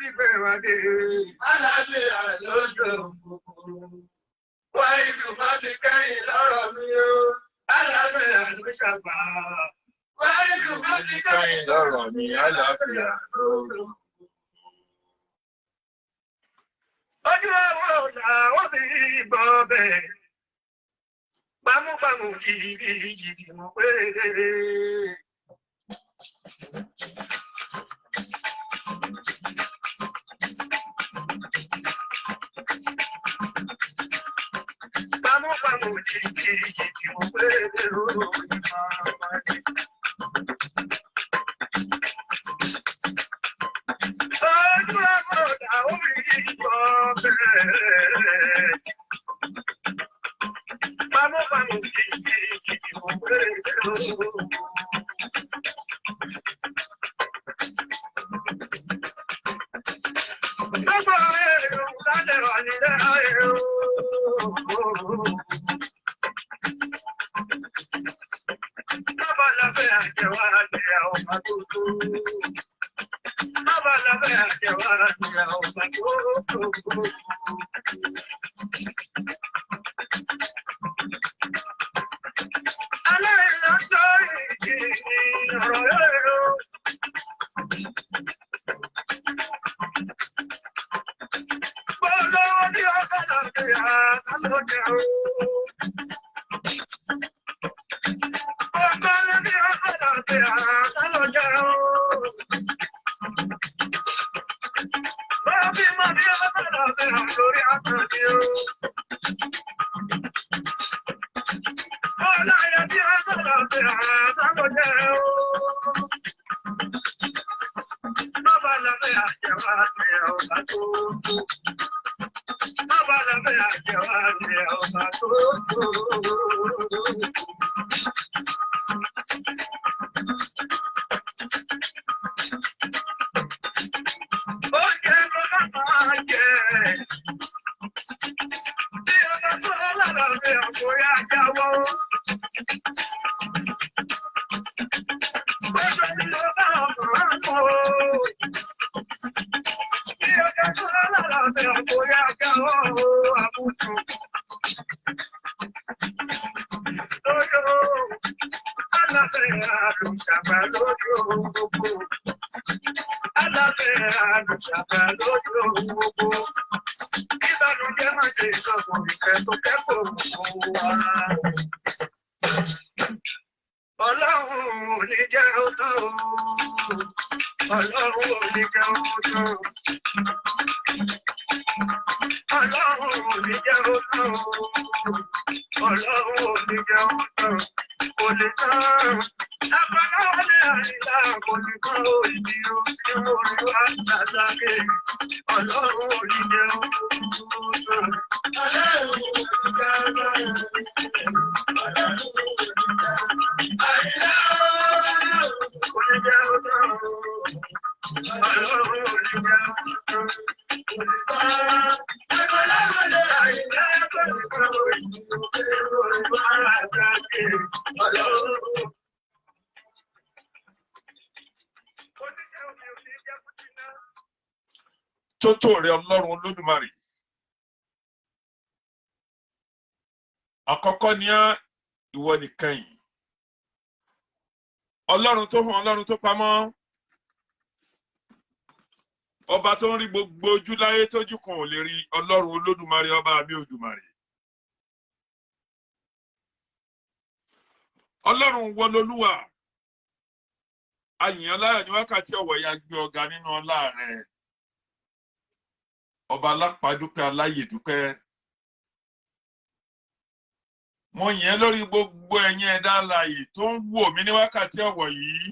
fi gbé wa dé. Àlàáfíà lójú gbogbo. Wá ìlú má fi kẹ́yìn lọ́rọ̀ mi o. Àlàáfíà ló ṣàgbà. Wá ìlú má fi kẹ́yìn lọ́rọ̀ mi. Àlàáfíà lójú. Ojú àwọn ọ̀nà wọ́n fi gbọ́ bẹ́ẹ̀. Gbámúgbámú jìgìjìgì mọ̀ péré. Gbámúgbámú jìgìjìgì mọ̀ péré. Ojú àwọn ọ̀nà wọ́n fi gbọ́ bẹ́ẹ̀. Gbámúgbámú jìgìjìgì mọ̀ péré. Gbogbo èrò lálẹ́ wà nílẹ̀ ayé o. Bàbá lábẹ́ àjẹwà ni àwọn ọba tó tó. Bàbá lábẹ́ àjẹwà ni àwọn ọba tó tó. Aláìlá sọ́rí ìdí ọ̀rọ̀ yóò. Bọ́lọ́wọ́ bí ọ̀sán lọ́dẹ̀ àṣà lọ́dẹ̀ o. Bọ́lọ́wọ́ bí ọ̀sán lọ́dẹ̀ àṣà lọ́dẹ̀ o. Bọ́bí mọ́ bí ọ̀sán lọ́dẹ̀ lórí àtàndí o. Bọ́láyà bí ọ̀sán lọ́dẹ̀ àṣà lọ́dẹ̀ o. Bàbá lọ́dẹ̀ àjẹwà ni ọba tó tó. Bàbá lọ́dẹ̀ àjẹwà ni ọba tó tó. Oúnjẹ ló bá máa jẹ. Bí ọba tó lálàbẹ̀ ọkùnrin àjáwọ́. Oúnjẹ ló bá máa mọ̀. Bí ọba tó lálàbẹ̀ ọkùnrin àjáwọ́ àbùtù. Lójó alábẹ̀ àlùsàgbà lójó gbogbo. Alábẹ̀ àlùsàgbà lójó gbogbo. Ìbànújẹ́ má ṣe ìsọ̀kùn ìfẹ́ tó kẹ́kọ̀ọ́ wa. Ọlọ́run ò ní jẹ́ ó tán o. Ọlọ́run ò ní jẹ́ ó tán o. Ọlọ́run ò ní jẹ́ ó tán o. Ọlọ́run ò ní jẹ́ ó tán o. Kò lè tán. Àpàlà wọlé àyíká kò lè tán o. Ìdí o tí mo rí wá sàdáké. Ọlọ́run ò ní jẹ́ ó tán. Ọlọ́run ò ní jẹ́ ó tán. Ọlọ́run ò ní jẹ́ ó tán. Àyíká kò ní jẹ́ ó tán o. Ọlọ́run ò ní jẹ́ ó tán. Kò lè tán. Àpàlà wọlé àyíká kò lè tán o. Ìdí o tí mo rí wá sàdáké. Ọlọ́run. Oníṣẹ́ omi ò ní jẹ́ kó ti ná. Tótó rẹ Ọlọ́run Olódùmarè. Àkọ́kọ́ ni á ìwọ nìkan yìí. Ọlọ́run tó hàn Ọlọ́run tó pamọ́. Ọba tó ń rí gbogbo ojú láyé tójú kan ò lè rí Ọlọ́run Olódùmarè ọba mi Òdùmarè. Ọlọ́run wọ lolúwa. Àyàn láyọ̀ ní wákàtí ọ̀wọ̀ ya gbé ọ̀gá nínú ọlá rẹ̀. Ọba alápàdúpẹ́ aláyèdúpẹ́. Mo yìn ẹ́ lórí gbogbo ẹ̀yin ẹ̀dá alààyè tó ń wò mí ní wákàtí ọ̀wọ̀ yìí.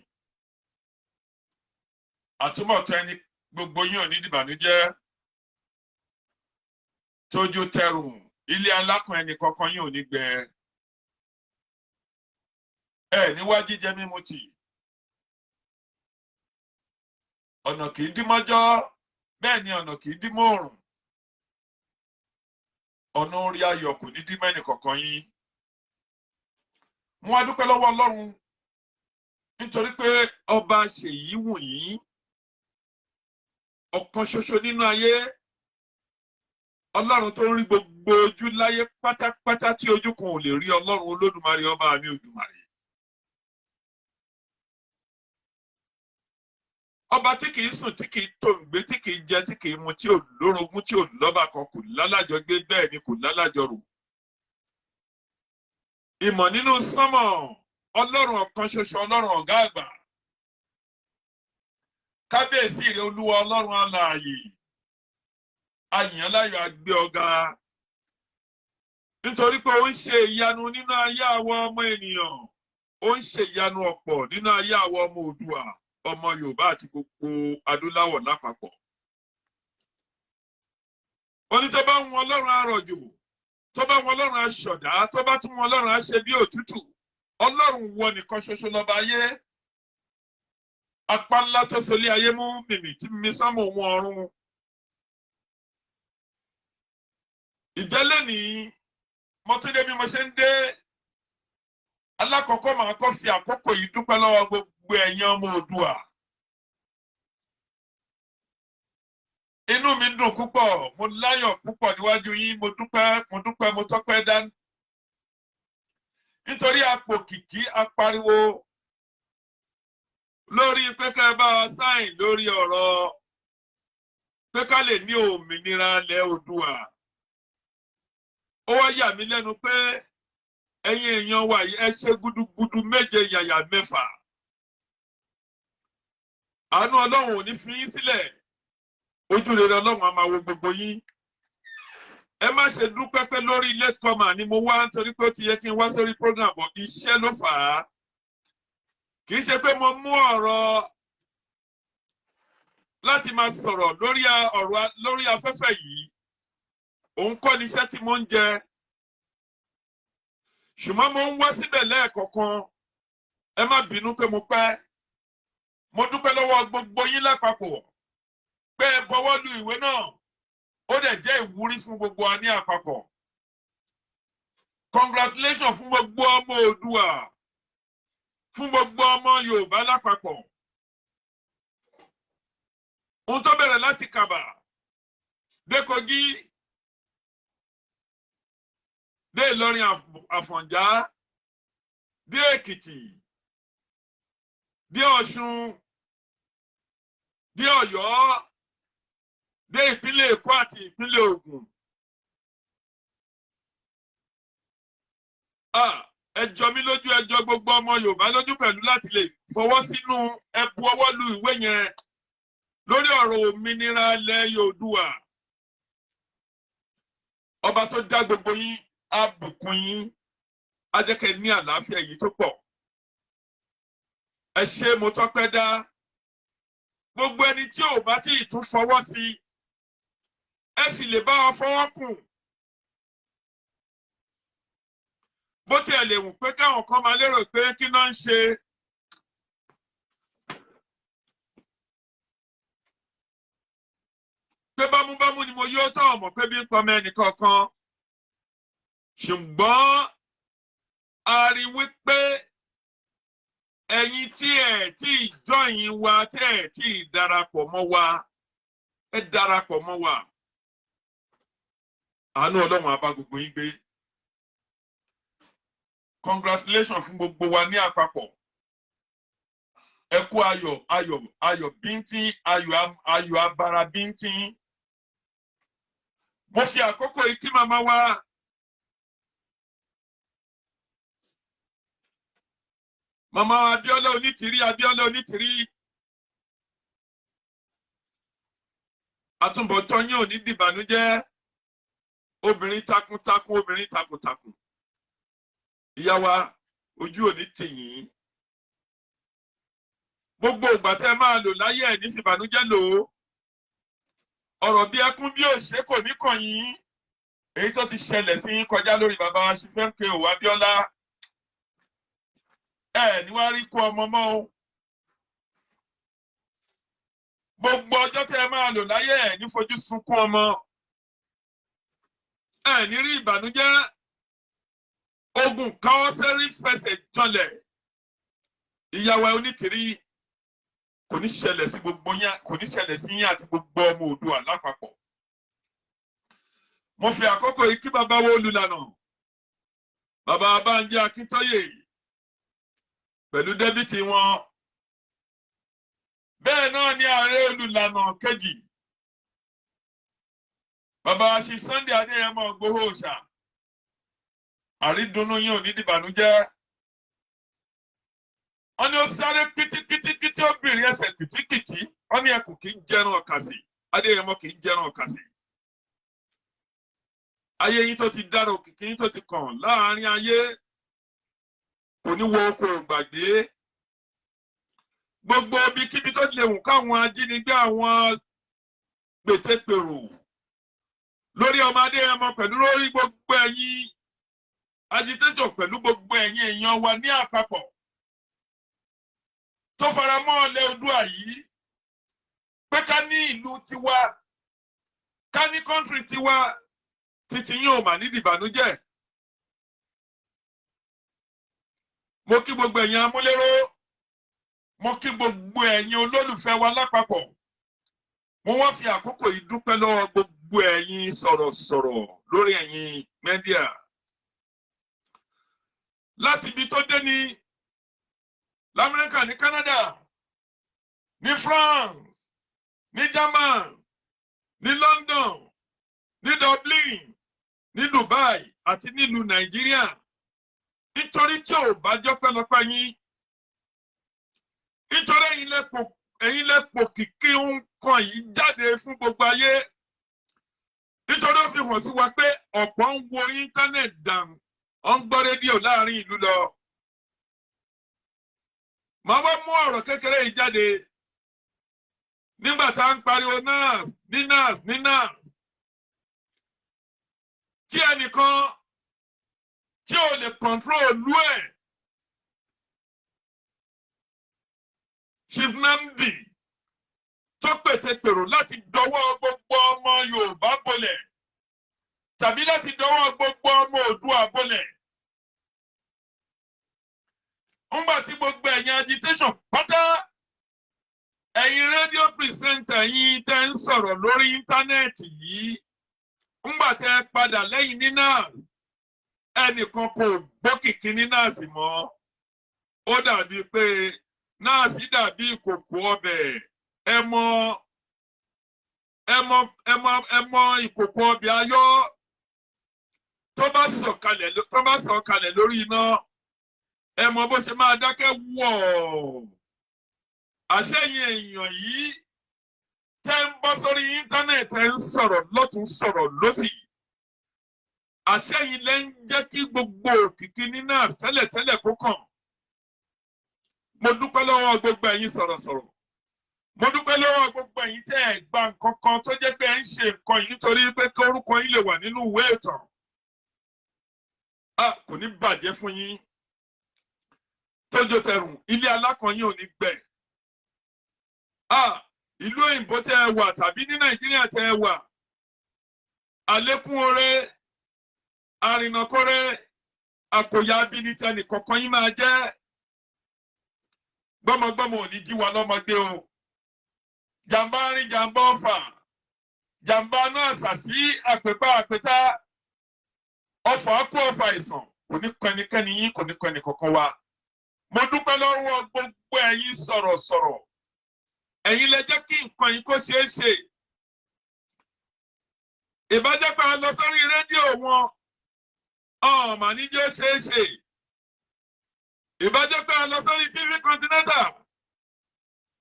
Àtúbọ̀tán ẹni gbogbo yín ò ní dìbànújẹ́. Tójú tẹrùn ilé alákùn ẹnì kankan yín ò ní gbẹ. Ẹ ní wá jíjẹ mímu tì. Ọ̀nà kì í dí mọ́jọ́ bẹ́ẹ̀ ni ọ̀nà kì í dí mọ́ òrùn. Ọ̀nà orí ayọ̀ kò ní dí mẹ́nì kankan yín. Mo wá dúpẹ́ lọ́wọ́ Ọlọ́run nítorí pé ọba ṣèyí wù yín. Ọ̀kan ṣoṣo nínú ayé, Ọlọ́run tó ń rí gbogbo ojú láyé pátápátá tí ojú kan ò lè rí, Ọlọ́run Olódùmarè, ọba mi Òdùmarè. Ọba tí kìí sùn, tí kìí tòǹgbé, tí kìí jẹ, tí kìí mu, tí ò lórogún, tí ò lọ́ba kan, kò lálájọgbé, bẹ́ẹ̀ ni kò lálájọrò. Ìmọ̀ nínú sánmọ̀, Ọlọ́run ọ̀kan ṣoṣo, Ọlọ́run ọ̀gá àgbà. Kábíyèsí rẹ Olúwa, Ọlọ́run alààyè. Àyàn láyọ̀, àgbé ọ̀gá. Nítorí pé ó ń ṣe ìyanu nínú ayé àwọn ọmọ ènìyàn. Ó ń ṣe ìyanu ọ̀pọ̀ nínú ayé àwọn ọmọ Oòduà, ọmọ Yorùbá àti gbogbo adúláwọ̀ lápapọ̀. Ó ní tó bá ń wọn Ọlọ́run arọ̀jò, tó bá wọn Ọlọ́run aṣọ̀dá, tó bá tún wọn Ọlọ́run aṣe bí òtútù. Ọlọ́run wọ nìkan ṣoṣo lọ́ba ayé. Apá ńlá tó solé ayé mú, mìmì tí mi sánmọ̀ wọn ọ̀run. Ìjẹ́lẹ̀ ní mo tún dé bí mo ṣe ń dé. Alákọ̀ọ́kọ́, màá kọ́ fi àkókò yìí dúpẹ́ lọ́wọ́ gbogbo ẹ̀yin ọmọ Oòduà. Inú mi dùn púpọ̀, mo láyọ̀ púpọ̀ níwájú yín, mo dúpẹ́, mo dúpẹ́, mo tọ́pẹ́ dá. Nítorí apò kìkì apariwo lórí pé ká ẹ bá wa sáìn lórí ọ̀rọ̀ pé ká lè ní òmìnira ilẹ̀ Oòduà. Ó wá yà mí lẹ́nu pé ẹ̀yin èèyàn wa yìí, ẹ ṣe gudugudu méje yàyà mẹ́fà. Àánú Ọlọ́run ò ní fi yín sílẹ̀. Ojú rere Ọlọ́run á máa wo gbogbo yín. Ẹ má ṣe dúpẹ́ pé lórí late comer ni mo wá, nítorí pé ó ti yẹ kí n wá sórí program bọ̀, iṣẹ́ ló fà á. Kì í ṣe pé mo mú ọ̀rọ̀ láti máa sọ̀rọ̀ lórí ọ̀rọ̀ lórí afẹ́fẹ́ yìí. Òun kọ́ ni iṣẹ́ tí mo ń jẹ. Ṣùgbọ́n mo ń wá síbẹ̀ lẹ́ẹ̀kọ̀ọ̀kan. Ẹ má bínú pé mo pẹ́. Mo dúpẹ́ lọ́wọ́ gbogbo yín lápapọ̀ pé ẹ bọwọ́ lu ìwé náà. Ó dẹ̀ jẹ́ ìwúrí fún gbogbo wa ní àpapọ̀. Congratulations fún gbogbo ọmọ Oòduà, fún gbogbo ọmọ Yorùbá lápapọ̀. Ohun tó bẹ̀rẹ̀ láti Kàbà dé Kogi, dé Ìlọrin Àfọ̀njá, dé Èkìtì, dé Ọ̀ṣun, dé Ọ̀yọ́, dé ìpínlẹ̀ Èkó àti ìpínlẹ̀ Ògùn. Ẹ jọ mí lójú, ẹ jọ gbogbo ọmọ Yorùbá lójú pẹ̀lú láti lè fọwọ́ sínú ẹbu ọwọ́ lu ìwé yẹn lórí ọ̀rọ̀ òmìnira ilẹ̀ Yorùbá. Ọba tó dá gbogbo yín á bùkún yín, á jẹ́ kẹ́ ní àlàáfíà yìí tó pọ̀. Ẹ ṣé, mo tọ́pẹ́ dá. Gbogbo ẹni tí ò bá tí ì tún fọwọ́ sí, ẹ sì lè bá wa fọwọ́ kùn. Bó tiẹ̀ lè wù pé káwọn kan máa lérò pé kí náà ń ṣe. Pé bámúbámú ni mo yóò tán, ọmọ pé bí ń pọmọ ẹnì kankan. Ṣùgbọ́n a rí wípé ẹ̀yin tí ẹ̀ tí join wa, tí ẹ̀ tí darapọ̀ mọ́ wa, ẹ darapọ̀ mọ́ wa. Àánú Ọlọ́run á bá gbogbo yín gbé. Congratulations fún gbogbo wa ní àpapọ̀. Ẹ kú ayọ̀, ayọ̀, ayọ̀ bíntín, ayọ̀, ayọ̀ abara bíntín. Mo fi àkókò yìí kí màmá wa. Màmá Abíọ́lá Onítìrí, Abíọ́lá Onítìrí. Àtúbọ̀tán yín ò ní dìbànújẹ́. Obìnrin takuntakun, obìnrin takuntakun. Ìyá wa, ojú ò ní tì yín. Gbogbo ìgbà tẹ́ ẹ máa lò láyé ẹ̀ ní fìbànújẹ́ lò ó. Ọ̀rọ̀ bí ẹkún bí òṣè kò ní kàn yín. Èyí tó ti ṣẹlẹ̀ sí yín kọjá lórí bàbá wa ṣe fẹ́ ń pe òwò Abíọ́lá. Ẹ ní wá rí kú ọmọ mọ́ o. Gbogbo ọjọ́ tẹ́ ẹ máa lò láyé ẹ̀ ní fojú sunkún ọmọ. Ẹ ní rí ìbànújẹ́. Ogun káwọ́ sẹ́rí fẹsẹ̀ janlẹ̀. Ìyàwó Onítìrí Kò ní ṣẹlẹ̀ sí gbogbo yín, kò ní ṣẹlẹ̀ sí yín àti gbogbo ọmọ Oòduà lápapọ̀. Mo fi àkókò yìí kí bàbá wo olùlànà, bàbá Bánjí Akíntóyè, pẹ̀lú deputy wọn. Bẹ́ẹ̀ náà ni ààrẹ olùlànà kejì, bàbá ṣe Sunday Adéyẹmọ Ìgbòho Òòṣà. Àrídùnnú yín ò ní dìbànújẹ́. Wọ́n ní ó sáré kìtìkìtìkìtì, obìnrin ẹsẹ̀ kìtìkìtì. Wọ́n ní ẹkùn kì í jẹran ọ̀kàsì, Adéyẹmọ kì í jẹran ọ̀kàsì. Ayé yín tó ti dára, òkìkí yín tó ti kàn láàrin ayé, kò ní wọ oko gbàgbé. Gbogbo ibikíbi tó ti lè wù káwọn ajínigbé, àwọn gbètèpèrò lórí ọmọ Adéyẹmọ, pẹ̀lú lórí gbogbo ẹ̀yin agitation, pẹ̀lú gbogbo ẹ̀yin èèyàn wa ní àpapọ̀ tó fara mọ́ ọlẹ́ Oòduà yìí, pé ká ní ìlú tiwa, ká ní country tiwa, títí yín ò mà ní ìbànújẹ́. Mo kí gbogbo ẹ̀yin amúléró, mo kí gbogbo ẹ̀yin olólùfẹ́ wa lápapọ̀. Mo wá fi àkókò yìí dúpẹ́ lọ́wọ́ gbogbo ẹ̀yin sọ̀rọ̀sọ̀rọ̀ lórí ẹ̀yin media. Láti ibi tó dé ní l'Amẹ́ríkà, ní Canada, ní France, ní German, ní London, ní Dublin, ní Dubai àti nílùú Nàìjíríà, nítorí tí ò bá jẹ́ pẹ́lọpẹ́ yín, nítorí ẹ̀yin lẹ́pọ̀ kìkì nǹkan yìí jáde fún gbogbo ayé, nítorí ó fi hàn sí wa pé ọ̀pọ̀ ń wo íńtánẹ̀tì dàn, ó ń gbọ́ rédíò láàrin ìlú lọ. Màá wá mú ọ̀rọ̀ kékeré yìí jáde nígbà tá à ń pariwo NAS ní NAS ní NAS, tí ẹnìkan tí ò lè control ìlú ẹ̀, Chief Nnamdi, tó pètèpèrò láti dọwọ́ gbogbo ọmọ Yorùbá bolẹ̀ tàbí láti dọwọ́ gbogbo ọmọ Oòduà bolẹ̀. Ńgbà tí gbogbo ẹ̀yin agitation pátá, ẹ̀yin rédíò presenter yín tẹ́ ń sọ̀rọ̀ lórí íńtánẹ́ẹ̀tì yìí, ńgbà tẹ́ ẹ padà lẹ́yìn ní NAS, ẹnìkan kò gbókìkí ní NAS mọ́. Ó dàbí pé NAS dàbí ìkòkò ọbẹ̀. Ẹ mọ ẹ mọ ẹ mọ ẹ mọ ìkòkò ọbẹ̀ ayọ́ tó bá sọ̀kalẹ̀ lórí iná, ẹ mọ bó ṣe máa dákẹ́ wọ̀. Àṣẹyìn èèyàn yìí tẹ́ ń bọ́ sórí íńtánẹ̀tì, ẹ̀ ń sọ̀rọ̀ lọ́tún, sọ̀rọ̀ lọ́sì, àṣẹyìn lẹ́ ń jẹ́ kí gbogbo òkìkí ní NAS tẹ́lẹ̀tẹ́lẹ̀ kó kàn. Mo dúpẹ́ lọ́wọ́ gbogbo ẹ̀yin sọ̀rọ̀sọ̀rọ̀. Mo dúpẹ́ lọ́wọ́ gbogbo ẹ̀yin tẹ́ ẹ̀ gba nǹkan kan, tó jẹ́ pé ẹ̀ ń ṣe nǹkan yìí nítorí pé kí orúkọ yín lè wà nínú ìwé ìtàn. A kò ní bàjẹ́ fún yín. Tójó tẹrùn, ilé alákànyìn ò ní gbẹ. A ìlú òyìnbó tẹ́ ẹ wà tàbí ní Nàìjíríà tẹ́ ẹ wà, àlékún oore, àrìnàkóre, àkòyà abilitẹ nìkọ̀ọ̀kan yín máa jẹ́. Gbọ́mọgbọ́mọ ò ní jí wa lọ́mọdé o. Jàǹbá rin, jàǹbá ọfà, jàǹbá náà àṣàṣì, àpèpá àpètá, ọfà kú, ọfà ìsàn kò ní kọ ẹnikẹ́ni yín, kò ní kọ ẹnì kọ̀ọ̀kan wa. Mo dúpẹ́ lọ́wọ́ gbogbo ẹ̀yin sọ̀rọ̀sọ̀rọ̀. Ẹ̀yin lẹ jẹ́ kí nǹkan yìí kó ṣeé ṣe. Ìbájẹ́ pé a lọ sórí rédíò wọn ọ̀ọ́mà ní jẹ́ ṣeé ṣe. Ìbájẹ́ pé a lọ sórí TV Continental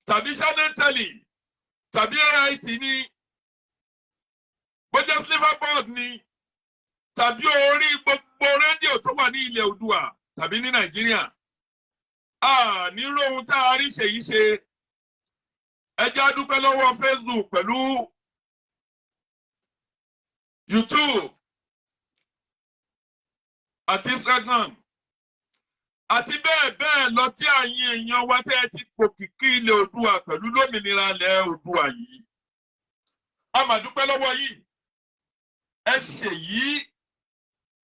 tàbí Channel Tele tàbí AIT ní, bójá Silverboard ní, tàbí orí gbogbo rédíò tó wà ní ilẹ̀ Oòduà tàbí ní Nàìjíríà, a nírò ohun tá a rí ṣe yìí ṣe. Ẹ jẹ́ á dúpẹ́ lọ́wọ́ Facebook pẹ̀lú YouTube àti Instagram àti bẹ́ẹ̀ bẹ́ẹ̀ lọ, tí àyìn èèyàn wa tẹ́ ẹ ti pòkìkí ilẹ̀ Oòduà pẹ̀lú lómìnira ilẹ̀ Oòduà yìí. A mà dúpẹ́ lọ́wọ́ yìí. Ẹ ṣèyí,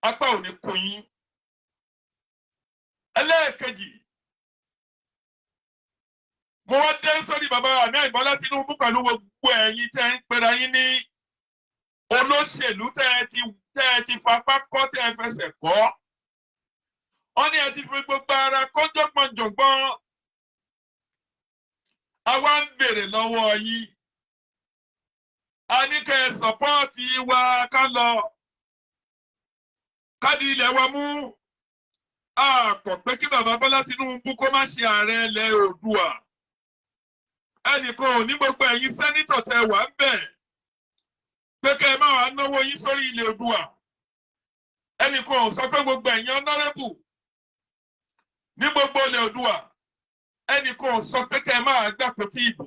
apá ò ní kún yín. Ẹlẹ́ẹ̀kejì, mo wá dé sórí bàbá. Bàbá Ahmed Bọ́lá Tinubu pẹ̀lú gbogbo ẹ̀yin tẹ́ ń pera yín ní olóṣèlú, tẹ́ ẹ ti fapá kọ́, tẹ́ ẹ fẹsẹ̀ kọ́, wọ́n ní ẹ ti fi gbogbo ara kọ́ jọ̀gbọ̀njọ̀gbọ̀n. Àwa ń béèrè lọ́wọ́ yín, a ní kẹ́ ẹ support wa ká lọ ká di ilẹ̀ wa mú. A kọ̀ pé kí bàbá Bọ́lá Tinubu kó má ṣe ààrẹ ilẹ̀ Oòduà. Ẹnìkan ò ní gbogbo ẹ̀yin senator tẹ wà ń bẹ̀ pé kẹ́ ẹ má wàá náwó yín sórí ilẹ̀ Oòduà. Ẹnìkan ò sọ pé gbogbo ẹ̀yin honourable ní gbogbo ilẹ̀ Oòduà, ẹnìkan ò sọ pé kẹ́ ẹ má gbàpótí ìbò.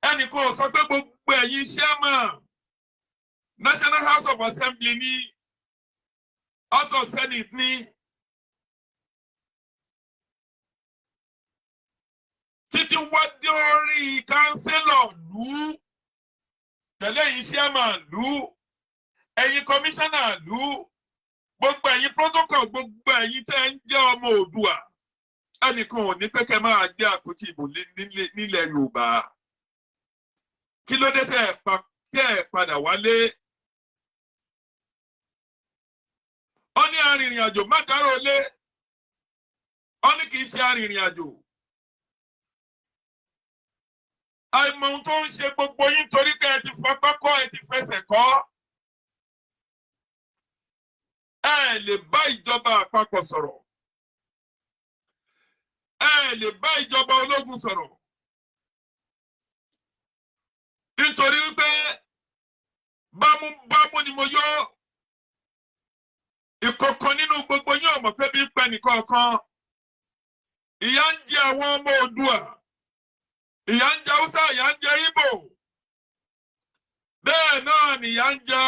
Ẹnìkan ò sọ pé gbogbo ẹ̀yin chairman National House of Assembly ní, House of Senate ní, títí wá dé orí councillor lù ú tẹ̀lé, ẹ̀yin chairman lù ú, ẹ̀yin commissioner lù ú, gbogbo ẹ̀yin protocol, gbogbo ẹ̀yin tẹ́ ń jẹ́ ọmọ Oòduà, ẹnìkan ò ní pé kẹ́ máa gbé àpótí ìbò nílẹ̀ Yorùbá. Kí ló dé tẹ́ ẹ padà wálé? Ó ní arìnrìn àjò má dárò lé. Ó ní kì í ṣe arìnrìn àjò. Àìmọ̀ ohun tó ń ṣe gbogbo yín, torí pé ẹ ti fapá kọ́, ẹ ti fẹsẹ̀ kọ́. Ẹ lè bá ìjọba àpapọ̀ sọ̀rọ̀, ẹ lè bá ìjọba ológun sọ̀rọ̀, nítorí wípé bámúbámú ni mo yọ. Ìkọ̀kan nínú gbogbo yín ò mọ̀ pé bí ń pẹ́ nìkọ̀ọ̀kan. Ìyà ń jẹ àwọn ọmọ Oòduà, ìyà ń jẹ Haúsá, ìyà ń jẹ Ìgbò, bẹ́ẹ̀ náà nìyà ń jẹ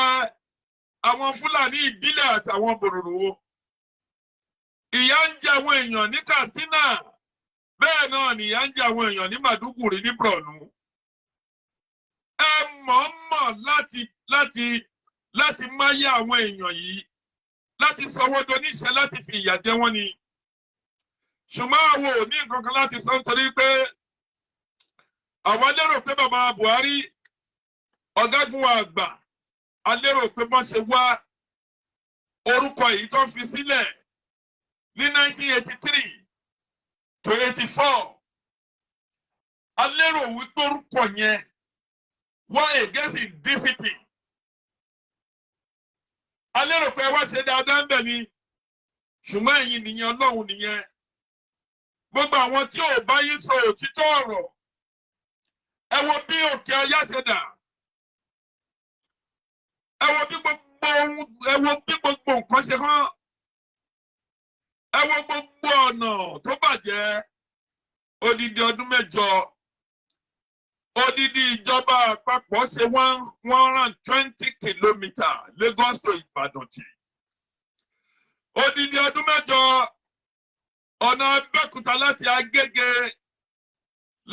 àwọn Fúlàní ìbílẹ̀ àtàwọn bòròrò. Ìyà ń jẹ àwọn èèyàn ní Katsina, bẹ́ẹ̀ náà nìyà ń jẹ àwọn èèyàn ní Maiduguri, ní Borno. Ẹ mọ̀ọ́mọ̀ láti máyé àwọn èèyàn yìí, láti sọ wọ́n doníṣẹ́, láti fi ìyà jẹ wọ́n ni. Ṣùgbọ́n àwọn ò ní nǹkan kan láti sọ, nítorí pé àwa lérò pé bàbá Buhari, ọ̀gágun àgbà, a lérò pé wọ́n ṣe wá orúkọ èyí tó fi sílẹ̀ ní 1983 to 84, a lérò wípé orúkọ yẹn wá against discipline. A lérò pé wá ṣe dáadáa ń bẹ̀ ni, ṣùgbọ́n ẹ̀yin nìyẹn, Ọlọ́run nìyẹn. Gbogbo àwọn tí ò bá yín sọ òtítọ́ ọ̀rọ̀, ẹ wo bí òkè ọyá ṣe dà, ẹ wo bí gbogbo nǹkan ṣe hàn, ẹ wo gbogbo ọ̀nà tó bàjẹ́. Odidi ọdún 8, odidi ìjọba àpapọ̀ ṣe 120 kilometre Lagos to Ìbàdàn tì. Odidi ọdún 8, ọ̀nà Abẹ́òkúta láti Agége,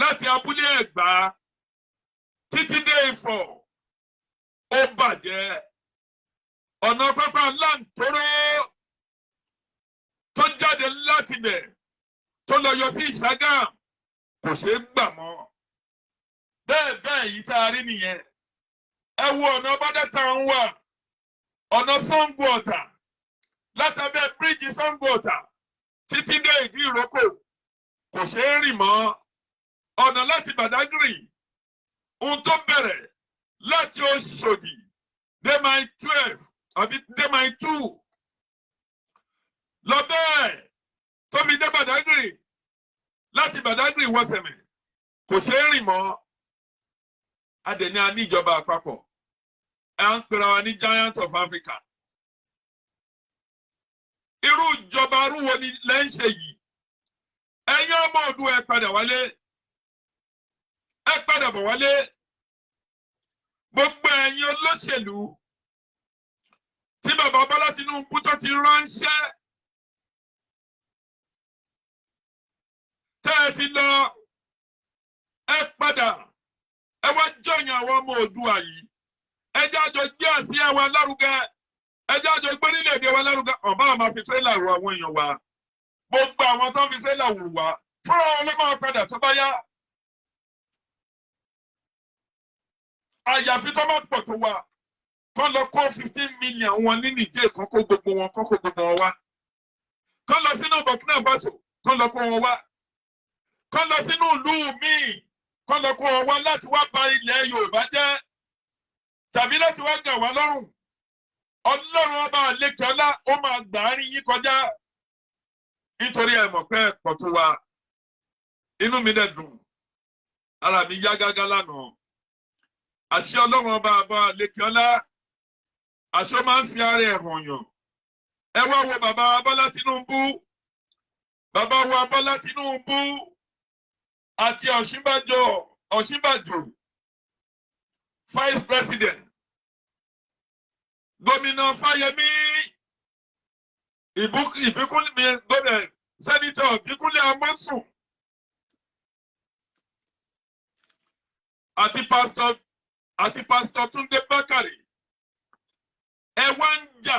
láti Abúlé Ẹ̀gbá títí dé Ifọ̀, ó bàjẹ́. Ọ̀nà pápá Láǹtóró tó jáde láti bẹ̀ tó lọ yọ sí Ìṣàgàm kò ṣeé gbà mọ́. Bẹ́ẹ̀ bẹ́ẹ̀ yìí tá a rí nìyẹn. Ẹ wo ọ̀nà bọ́dẹ́ta ń wà, ọ̀nà Ṣàngó Ọ̀tà, látàbẹ́ bíríìjì Ṣàngó Ọ̀tà títí dé Ìdí Ìrókò, kò ṣeé rìn mọ́. Ọ̀nà láti Bàdágìrì, ohun tó bẹ̀rẹ̀ láti Òṣòdì dé Mile 12 àbí dé Mile 2 lọ bẹ́ẹ̀ tó fi dé Bàdágìrì, láti Bàdágìrì wọ Sẹ̀mẹ̀, kò ṣeé rìn mọ́. Adẹ̀ ní a ní ìjọba àpapọ̀, ẹ ń pera wa ní giant of Africa. Irú ìjọba arúwo ni lẹ́ ń ṣe yìí? Ẹ̀yin ọmọ Oòduà, ẹ padà wálé, ẹ padà bọ̀ wálé. Gbogbo ẹ̀yin olóṣèlú tí bàbá Bọ́lá Tinubu tó ti ránṣẹ́, tẹ́ ẹ ti lọ, ẹ padà, ẹ wá jọyìn àwọn ọmọ Oòduà yìí. Ẹ jẹ́ àjọ gbé àsíá wa lárugẹ, ẹ jẹ́ àjọ gbé orílẹ̀-èdè wa lárugẹ. Ọ̀bá máa fi tírélà ru àwọn èèyàn wa. Gbogbo àwọn tó ń fi tírélà wù wá fúnra wọn ló máa padà tó bá yá. Àyàfi tó bá pọ̀ tó wà, kán lọ kó 15 million wọn ní Niger, kán kó gbogbo wọn, kán kó gbogbo wọn wá. Kán lọ sínú Burkina Faso, kán lọ kó wọn wá. Kán lọ sínú ìlú míì, kán lọ kó wọn wá láti wá bà ilẹ̀ Yorùbá jẹ́ tàbí láti wá gà wá lọ́rùn. Ọlọ́run Ọba àlekè ọlá, ó máa gbà á rí yín kọjá, nítorí ẹ mọ̀ pé ẹ̀pọ̀ tó wa. Inú mi dẹ̀ dùn, ara mi yá gágá lánàá. Àṣẹ Ọlọ́run Ọba àbọ̀ àlekè ọlá, àṣọ máa ń fi ara ẹ̀ hàn yàn. Ẹ wá wo bàbá wa Bọ́lá Tinubu, bàbá wa Bọ́lá Tinubu àti Ọ̀ṣínbàjò, Ọ̀ṣínbàjò vice president, Gómìnà Fáyẹmí, Ìbíkúnlé, gómìnà, Senator Ìbíkúnlé Amósùn àti Pásítọ̀ Túndé Bákàrè. Ẹ wá ń jà.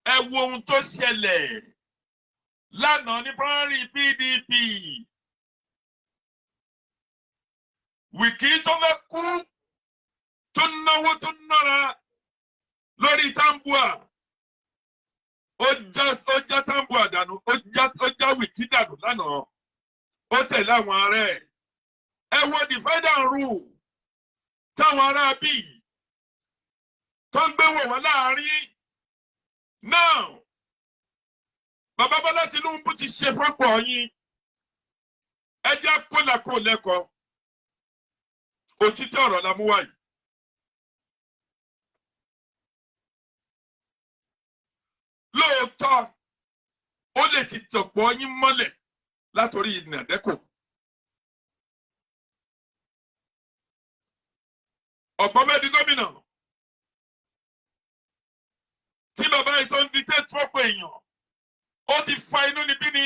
Ẹ wo ohun tó ṣẹlẹ̀ lánàá ní primary PDP. Wike tó fẹ́ kú, tó náwó tó nára lórí Tambuwal, ó já Tambuwal dànù, ó já Wike dànù lánàá. Ó tẹ̀lé àwọn ará ẹ̀. Ẹ wo divide and rule táwọn ará bíi tó ń gbé wọ̀ wọ́n láàrin náà. Bàbá Bọ́lá Tinubu ti ṣe fọ́pọ̀ yín. Ẹ jẹ́ kólàkó lẹ́kọ̀ọ́. Òtítọ́ ọ̀rọ̀ la mú wáyìí. Lóòótọ́, ó lè ti tọ̀pọ̀ yín mọ́lẹ̀ látòrí NADECO. Ọ̀pọ̀ mẹ́bí gómìnà tí bàbá yìí tó ń di tẹ́tù ọ̀pọ̀ èèyàn, ó ti fa inú níbí ni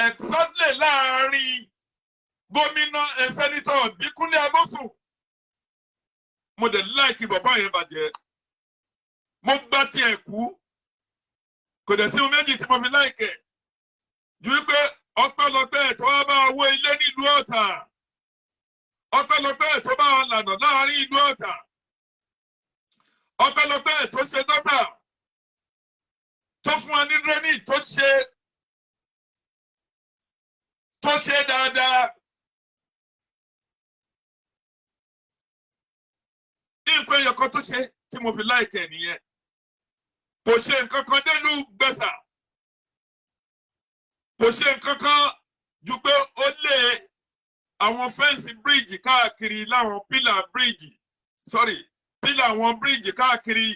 exactly láàrin gómìnà ẹ̀, Senator Bíkúnlé Amósùn. Mo dẹ̀ like bàbá yẹn bàjẹ́. Mo gbá tiẹ̀ kú, kò dẹ̀ sí ohun méjì tí mo fi like ẹ̀ ju wípé ọpẹ́lọpẹ́ tó wá bá owó ilé nílùú Ọ̀tà, ọpẹ́lọpẹ́ tó bá lànà láàrin ìlú Ọ̀tà, ọpẹ́lọpẹ́ tó ṣe gutter, tó fún wa ní drainage, tó ṣe dáadáa. Nǹkan ẹyọ kan tó ṣe tí mo fi like ẹ̀ nìyẹn. Kò ṣe nǹkan kan délùú gbẹ̀sà, kò ṣe nǹkan kan ju pé ó lé àwọn fence bridge káàkiri, láwọn pillar bridge, sorry, pillar àwọn bridge káàkiri,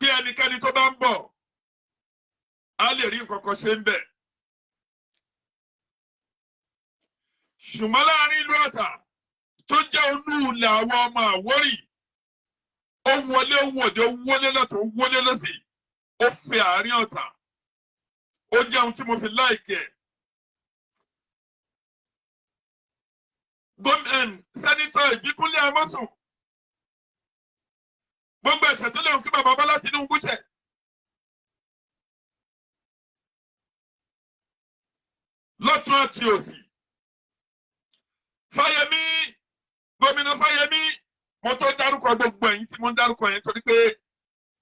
kí ẹnikẹ́ni tó bá ń bọ̀ á lè rí nǹkan kan ṣe ń bẹ̀. Ṣùgbọ́n láàrin ìlú Ọ̀tà tó jẹ́ olú ilẹ̀ àwọn ọmọ Àwórì, ó wọlé, ó wọ̀de, ó wọlé lọ́tún, ó wọlé lọ́sì, ó fi àárín Ọ̀tà. Ó jẹ́ ohun tí mo fi like ẹ̀. Gómìnà, Senator Ìbíkúnlé Amósùn, gbogbo ẹ̀ṣẹ̀ tó léwu kí bàbá Bọ́lá Tinubu ṣẹ̀, lọ́tún àti òsì, Fáyẹmí, Gómìnà Fáyẹmí, mo tó dárúkọ gbogbo ẹ̀yin tí mo ń dárúkọ yẹn, torí pé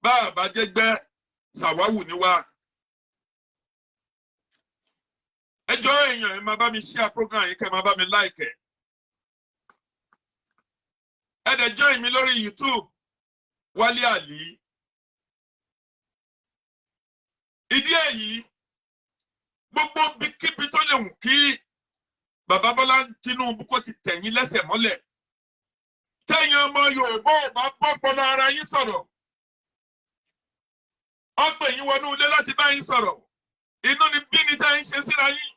bá a bá jẹ́ gbẹ́ sàwáwù ni wá. Ẹjọ́ èèyàn, ẹ máa bá mi share program yìí, kẹ́ ẹ máa bá mi like ẹ̀. Ẹ dẹ̀ join mi lórí YouTube, Wálé Àlí. Ìdí èyí, gbogbo bíkíbi tó lè wù kí bàbá Bọ́lá Tinubu kó ti tẹ̀yìn lẹ́sẹ̀ mọ́lẹ̀, tẹ̀yìn ọmọ Yorùbá ò bá bọ́pọlọ ara yín sọ̀rọ̀, ọ̀pẹ̀ yín wọnú ilé láti bá yín sọ̀rọ̀, inú ni bí ni tá ń ṣe síra yín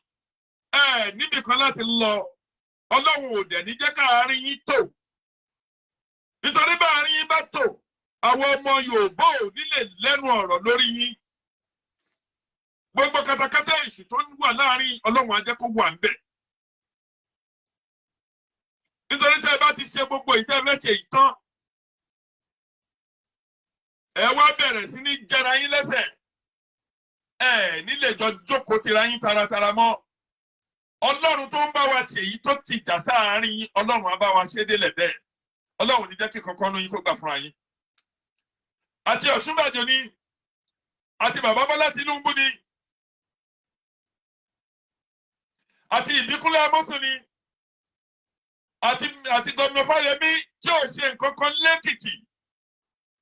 ẹ níbì kan láti lọ. Ọlọ́run ò dẹ̀ ní jẹ́ káàárín yín tò, nítorí bá àárín yín bá tò, àwọn ọmọ Yorùbá ò ní lè lẹ́nu ọ̀rọ̀ lórí yín. Gbogbo katakata èṣù tó ń wà láàrin, Ọlọ́run á jẹ́ kó wà ń bẹ̀, nítorí tẹ́ ẹ bá ti ṣe gbogbo ìtẹ́ fẹ́ ṣe ìtàn, ẹ wá bẹ̀rẹ̀ sí ní jẹra yín lẹ́sẹ̀, ẹ nílé jọ jókòó tira yín taratara mọ́. Ọlọ́run tó ń bá wa ṣe èyí tó ti jà sáàárín yín, Ọlọ́run á bá wa ṣe délẹ̀ bẹ́ẹ̀. Ọlọ́run ní jẹ́ kí kankan nú yín kó gbà fúnra yín. Àti Ọ̀ṣínbàjò ni, àti bàbá Bọ́lá Tinubu ni, àti Ìbíkúnlé Amósùn ni, àti gómìnà Fáyẹmí tí ò ṣe nǹkan kan lẹ́kìtì.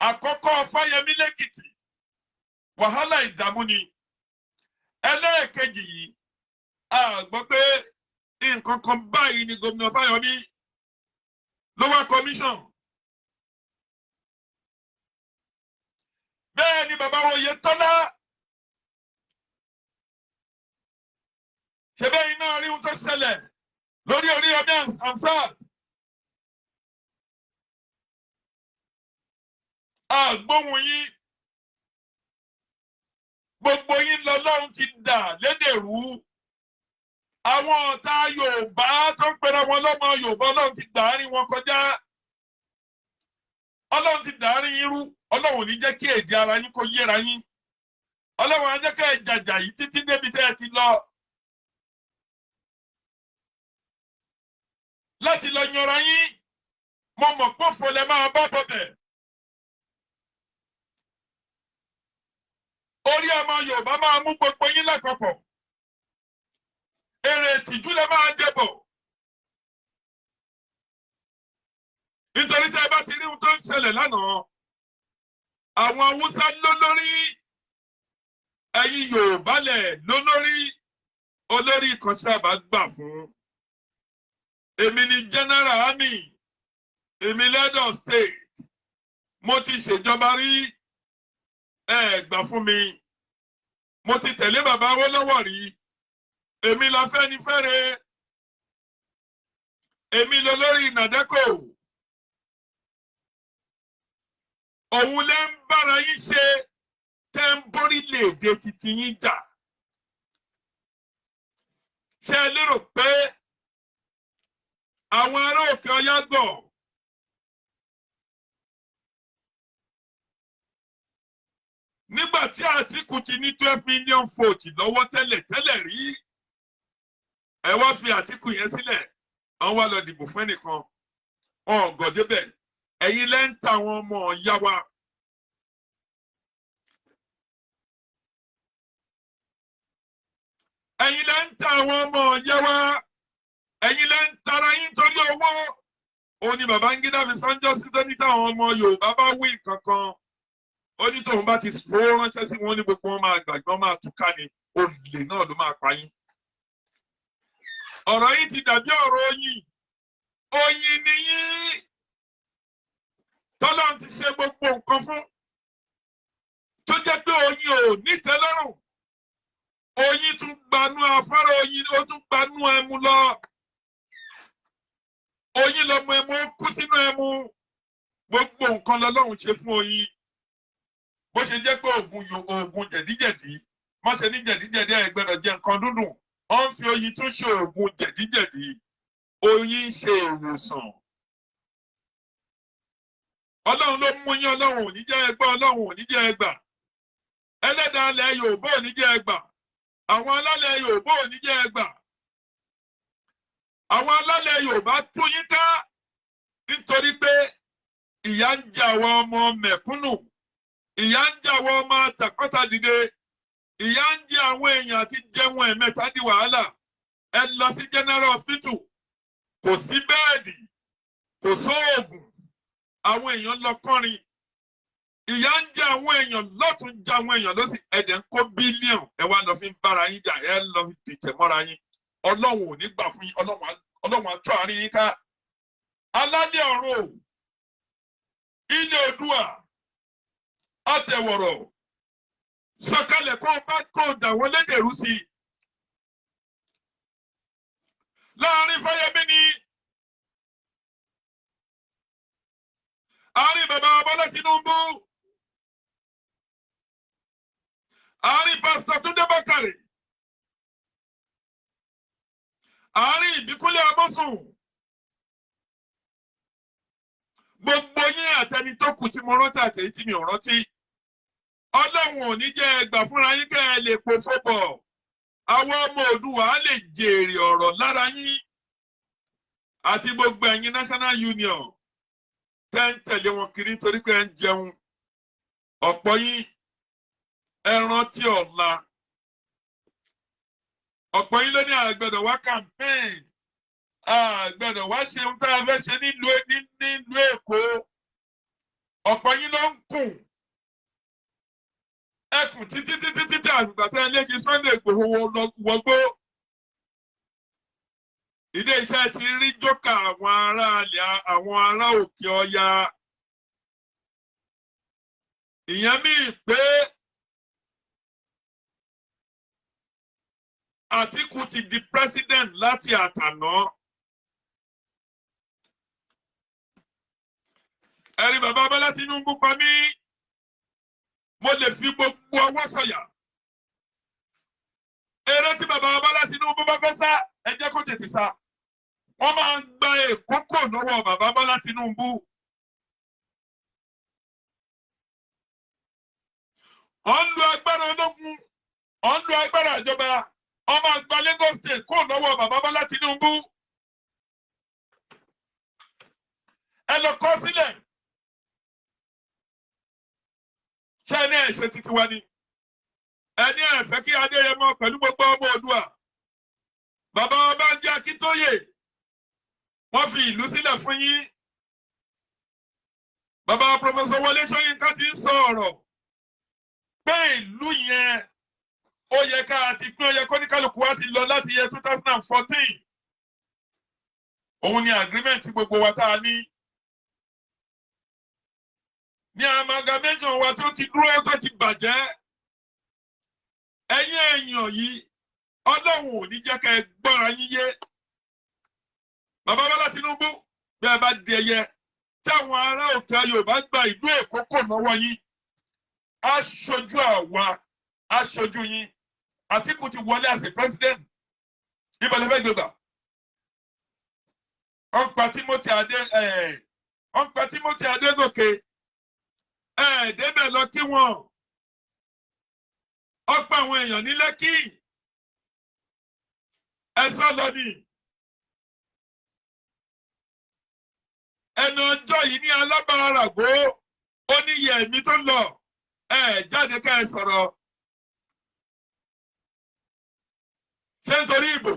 Àkọ́kọ́ Fáyẹmí lẹ́kìtì, wàhálà ìdààmú ni. Ẹlẹ́ẹ̀kejì yìí, a gbọ́ pé nǹkan kan báyìí ni gómìnà Fáyẹmí ló wá commission. Bẹ́ẹ̀ ni bàbá Oyètọ́lá, ṣe bẹ́ẹ̀ iná rí ohun tó ṣẹlẹ̀ lórí Oríyọmí Hamzat. Àgbóhùn yín, gbogbo yín lọ́lọ́run ti dà lédèrú. Àwọn ọ̀tá Yorùbá tó ń pera wọn lọ́mọ Yorùbá, Ọlọ́run ti dàárín wọn kọjá. Ọlọ́run ti dàárín yín rú. Ọlọ́run ò ní jẹ́ kí èdè ara yín kó yéra yín. Ọlọ́run á jẹ́ kẹ́ ẹ jàjà yìí títí débi tẹ́ ẹ ti lọ. Láti lọ yanra yín, mo mọ̀ pé òfò lẹ máa bá bọ̀bẹ̀. Orí ọmọ Yorùbá máa mú gbogbo yín lápapọ̀. Èrè ìtìjú lẹ máa jẹ bọ̀. Nítorí tẹ́ ẹ bá ti rí ohun tó ń ṣẹlẹ̀ lánàá, àwọn Haúsá lólórí, ẹ̀yin Yorùbá lẹ̀ lólórí, olórí kan sábà gbà fún. Èmi ni General Army, èmi head of state, mo ti ṣèjọba rí, ẹ gbà fún mi. Mo ti tẹ̀lé bàbá Awólọ́wọ̀ rí, èmi la Fẹ́nifẹ́re, èmi lolórí Nàdẹ́kò. Òun lè ń bára yín ṣe tẹ́ ń borílẹ̀-èdè titi yín jà. Ṣé ẹ lérò pé àwọn ará òkè ọyá gbọ́? Nígbà tí Àtíkù ti ní 12 million votes lọ́wọ́ tẹ́lẹ̀ tẹ́lẹ̀ rí, ẹ wá fi Àtíkù yẹn sílẹ̀, àwọn wá lọ dìbò fún ẹnìkan, wọn ò gọ̀ débẹ̀. Ẹ̀yin lẹ́ ń ta àwọn ọmọ ìyá wa. Ẹ̀yin lẹ́ ń ta àwọn ọmọ ìyá wa. Ẹ̀yin lẹ́ ń tara yín torí owó. Òun ni Babangida fi sánjọ́ sí tó ní táwọn ọmọ Yorùbá bá wí kankan. Ó ní tóun bá ti fowó ránṣẹ́ sí wọn ní gbogbo wọn máa gbàgbọ́ máa túká ni, olè náà ló máa pa yín. Ọ̀rọ̀ yín ti dàbí ọ̀rọ̀ oyin. Oyin ni yín. Tọ́lọ́run ti ṣe gbogbo nǹkan fún. Tó jẹ́ pé oyin ò nítẹ́lọ́rùn. Oyin tún gbanú afárá oyin, ó tún gbanú ẹmu lọ. Oyin lọmọ ẹmu, ó kú sínú ẹmu. Gbogbo nǹkan lọ́lọ́run ṣe fún oyin. Bó ṣe jẹ́ pé oògùn jẹ̀díjẹ̀dí, má ṣe ní jẹ̀díjẹ̀dí ẹ gbọ́dọ̀ jẹ nǹkan dúndùn. Wọ́n ń fi oyin tún ṣe oògùn jẹ̀díjẹ̀dí. Oyin ń ṣe ìwòsàn. Ọlọ́run ló mú yín, Ọlọ́run ò ní jẹ́ ẹ gbọ́, Ọlọ́run ò ní jẹ́ ẹ gbà. Ẹlẹ́dàá ilẹ̀ Yorùbá ò ní jẹ́ ẹ gbà. Àwọn alálẹ̀ Yorùbá ò ní jẹ́ ẹ gbà. Àwọn alálẹ̀ Yorùbá tú yín ká nítorí pé ìyà ń jẹ àwọn ọmọ mẹ̀kúnnù, ìyà ń jẹ àwọn ọmọ àtàkọ́tà dìde, ìyà ń jẹ àwọn èèyàn àti jẹun ẹ̀mẹ́ta di wàhálà. Ẹ lọ sí General Hospital, kò sí bẹ́ẹ̀dì, kò sóògùn, àwọn èèyàn lọ kọrin. Ìyà ń jẹ àwọn èèyàn lọ́tún, jẹ àwọn èèyàn lọ́sì, ẹ̀dẹ̀ ń kó bílíọ̀nù, ẹ wá lọ fi ń bára yín jà, ẹ lọ fi dìtẹ̀ mọ́ra yín. Ọlọ́run ò ní gbà fún yín, Ọlọ́run á tú àárín yín ká. Alálẹ̀ ọ̀run o, ilé Oòduà, àtẹ̀wọ̀rọ̀, sọ̀kalẹ̀ kó o bá kó o dà wọ́n lédèrú sí i. Láàárín Fáyẹmí ni àárín bàbá Bọ́lá Tinubu, àárín Pásítọ̀ Túndé Bákàrè, àárín Ìbíkúnlé Amósùn, gbogbo yín àtẹni tó kù tí mo rántí àtẹ̀yí tí mi ò rántí. Ọlọ́run ò ní jẹ́ ẹ gbà fúnra yín kẹ́ ẹ lè pòfo bọ̀. Àwọn ọmọ Oòduà á lè jèrè ọ̀rọ̀ lára yín àti gbogbo ẹ̀yin National Union tẹ́ ń tẹ̀lé wọn kiri nítorí pé ẹ ń jẹun. Ọ̀pọ̀ yín, ẹ rántí ọ̀la. Ọ̀pọ̀ yín ló ní àgbẹ̀dọ̀ wá campaign, àgbẹ̀dọ̀ wá ṣe ohun tá a fẹ́ ṣe nílùú Èkó. Ọ̀pọ̀ yín ló ń kùn ẹkùn títí títí títí àgbà tẹ́ ẹ lé ṣe Sunday Igboho wọgbó. Ilé iṣẹ́ ti rí jókà àwọn ará àwọn ará òkè ọya. Ìyẹn míì pé Àtíkù ti di president láti àtàná. Ẹ̀rí bàbá Bọ́lá Tinubu pa mí, mo lè fi gbogbo ọwọ́ sọ̀yà. Eré tí bàbá Bọ́lá Tinubu bá fẹ́ sá, ẹ jẹ́ kó tètè sá. Wọ́n máa ń gba Èkó kò lọ́wọ́ bàbá Bọ́lá Tinubu. Ọ̀ ń lo agbára ológun, ọ̀ ń lo agbára ìjọba, wọ́n máa gba Lagos State kò lọ́wọ́ bàbá Bọ́lá Tinubu. Ẹ lọ kọ sílẹ̀. Ṣé ẹ ní ẹ̀ ṣe títí wa ni? Ẹ ní ẹ fẹ́ kí Adéyẹmọ pẹ̀lú gbogbo ọmọ Oòduà. Bàbá Bánjí Akíntóyè, wọ́n fi ìlú sílẹ̀ fún yín. Bàbá Prọfẹsọ Wọlé Ṣóyínká ti ń sọ ọ̀rọ̀ pé ìlú yẹn ó yẹ ká ti pín, ó yẹ kó ní kálukú wa ti lọ láti yẹ 2014. Òun ni agreement gbogbo wa tá a ní. Ní amalgamation wa tó ti dúró tó ti bàjẹ́. Ẹ̀yin èèyàn yìí, Ọlọ́run ò ní jẹ́ ká ẹ gbọ́ra yín yé. Bàbá Bọ́lá Tinubu, bí ẹ bá di ẹyẹ, táwọn ará òkè Yorùbá gba ìlú Èkó kò lọ́wọ́ yín, aṣojú àwa, aṣojú yín. Àtíkù ti wọlé as a president. Ibẹ̀ lè fẹ́ gbégbà. Ọ̀npa Timothy Adégòkè, ẹ̀ débẹ̀ lọ kí wọ́n. Ọ̀pọ̀ àwọn èèyàn ní Lẹ́kì. Ẹ sá lọ ni. Ẹnu ọjọ́ yìí ní alábàáràgbó, ó ní iye ẹ̀mí tó lọ, ẹ jáde ká ẹ sọ̀rọ̀. Ṣé nítorí ìbò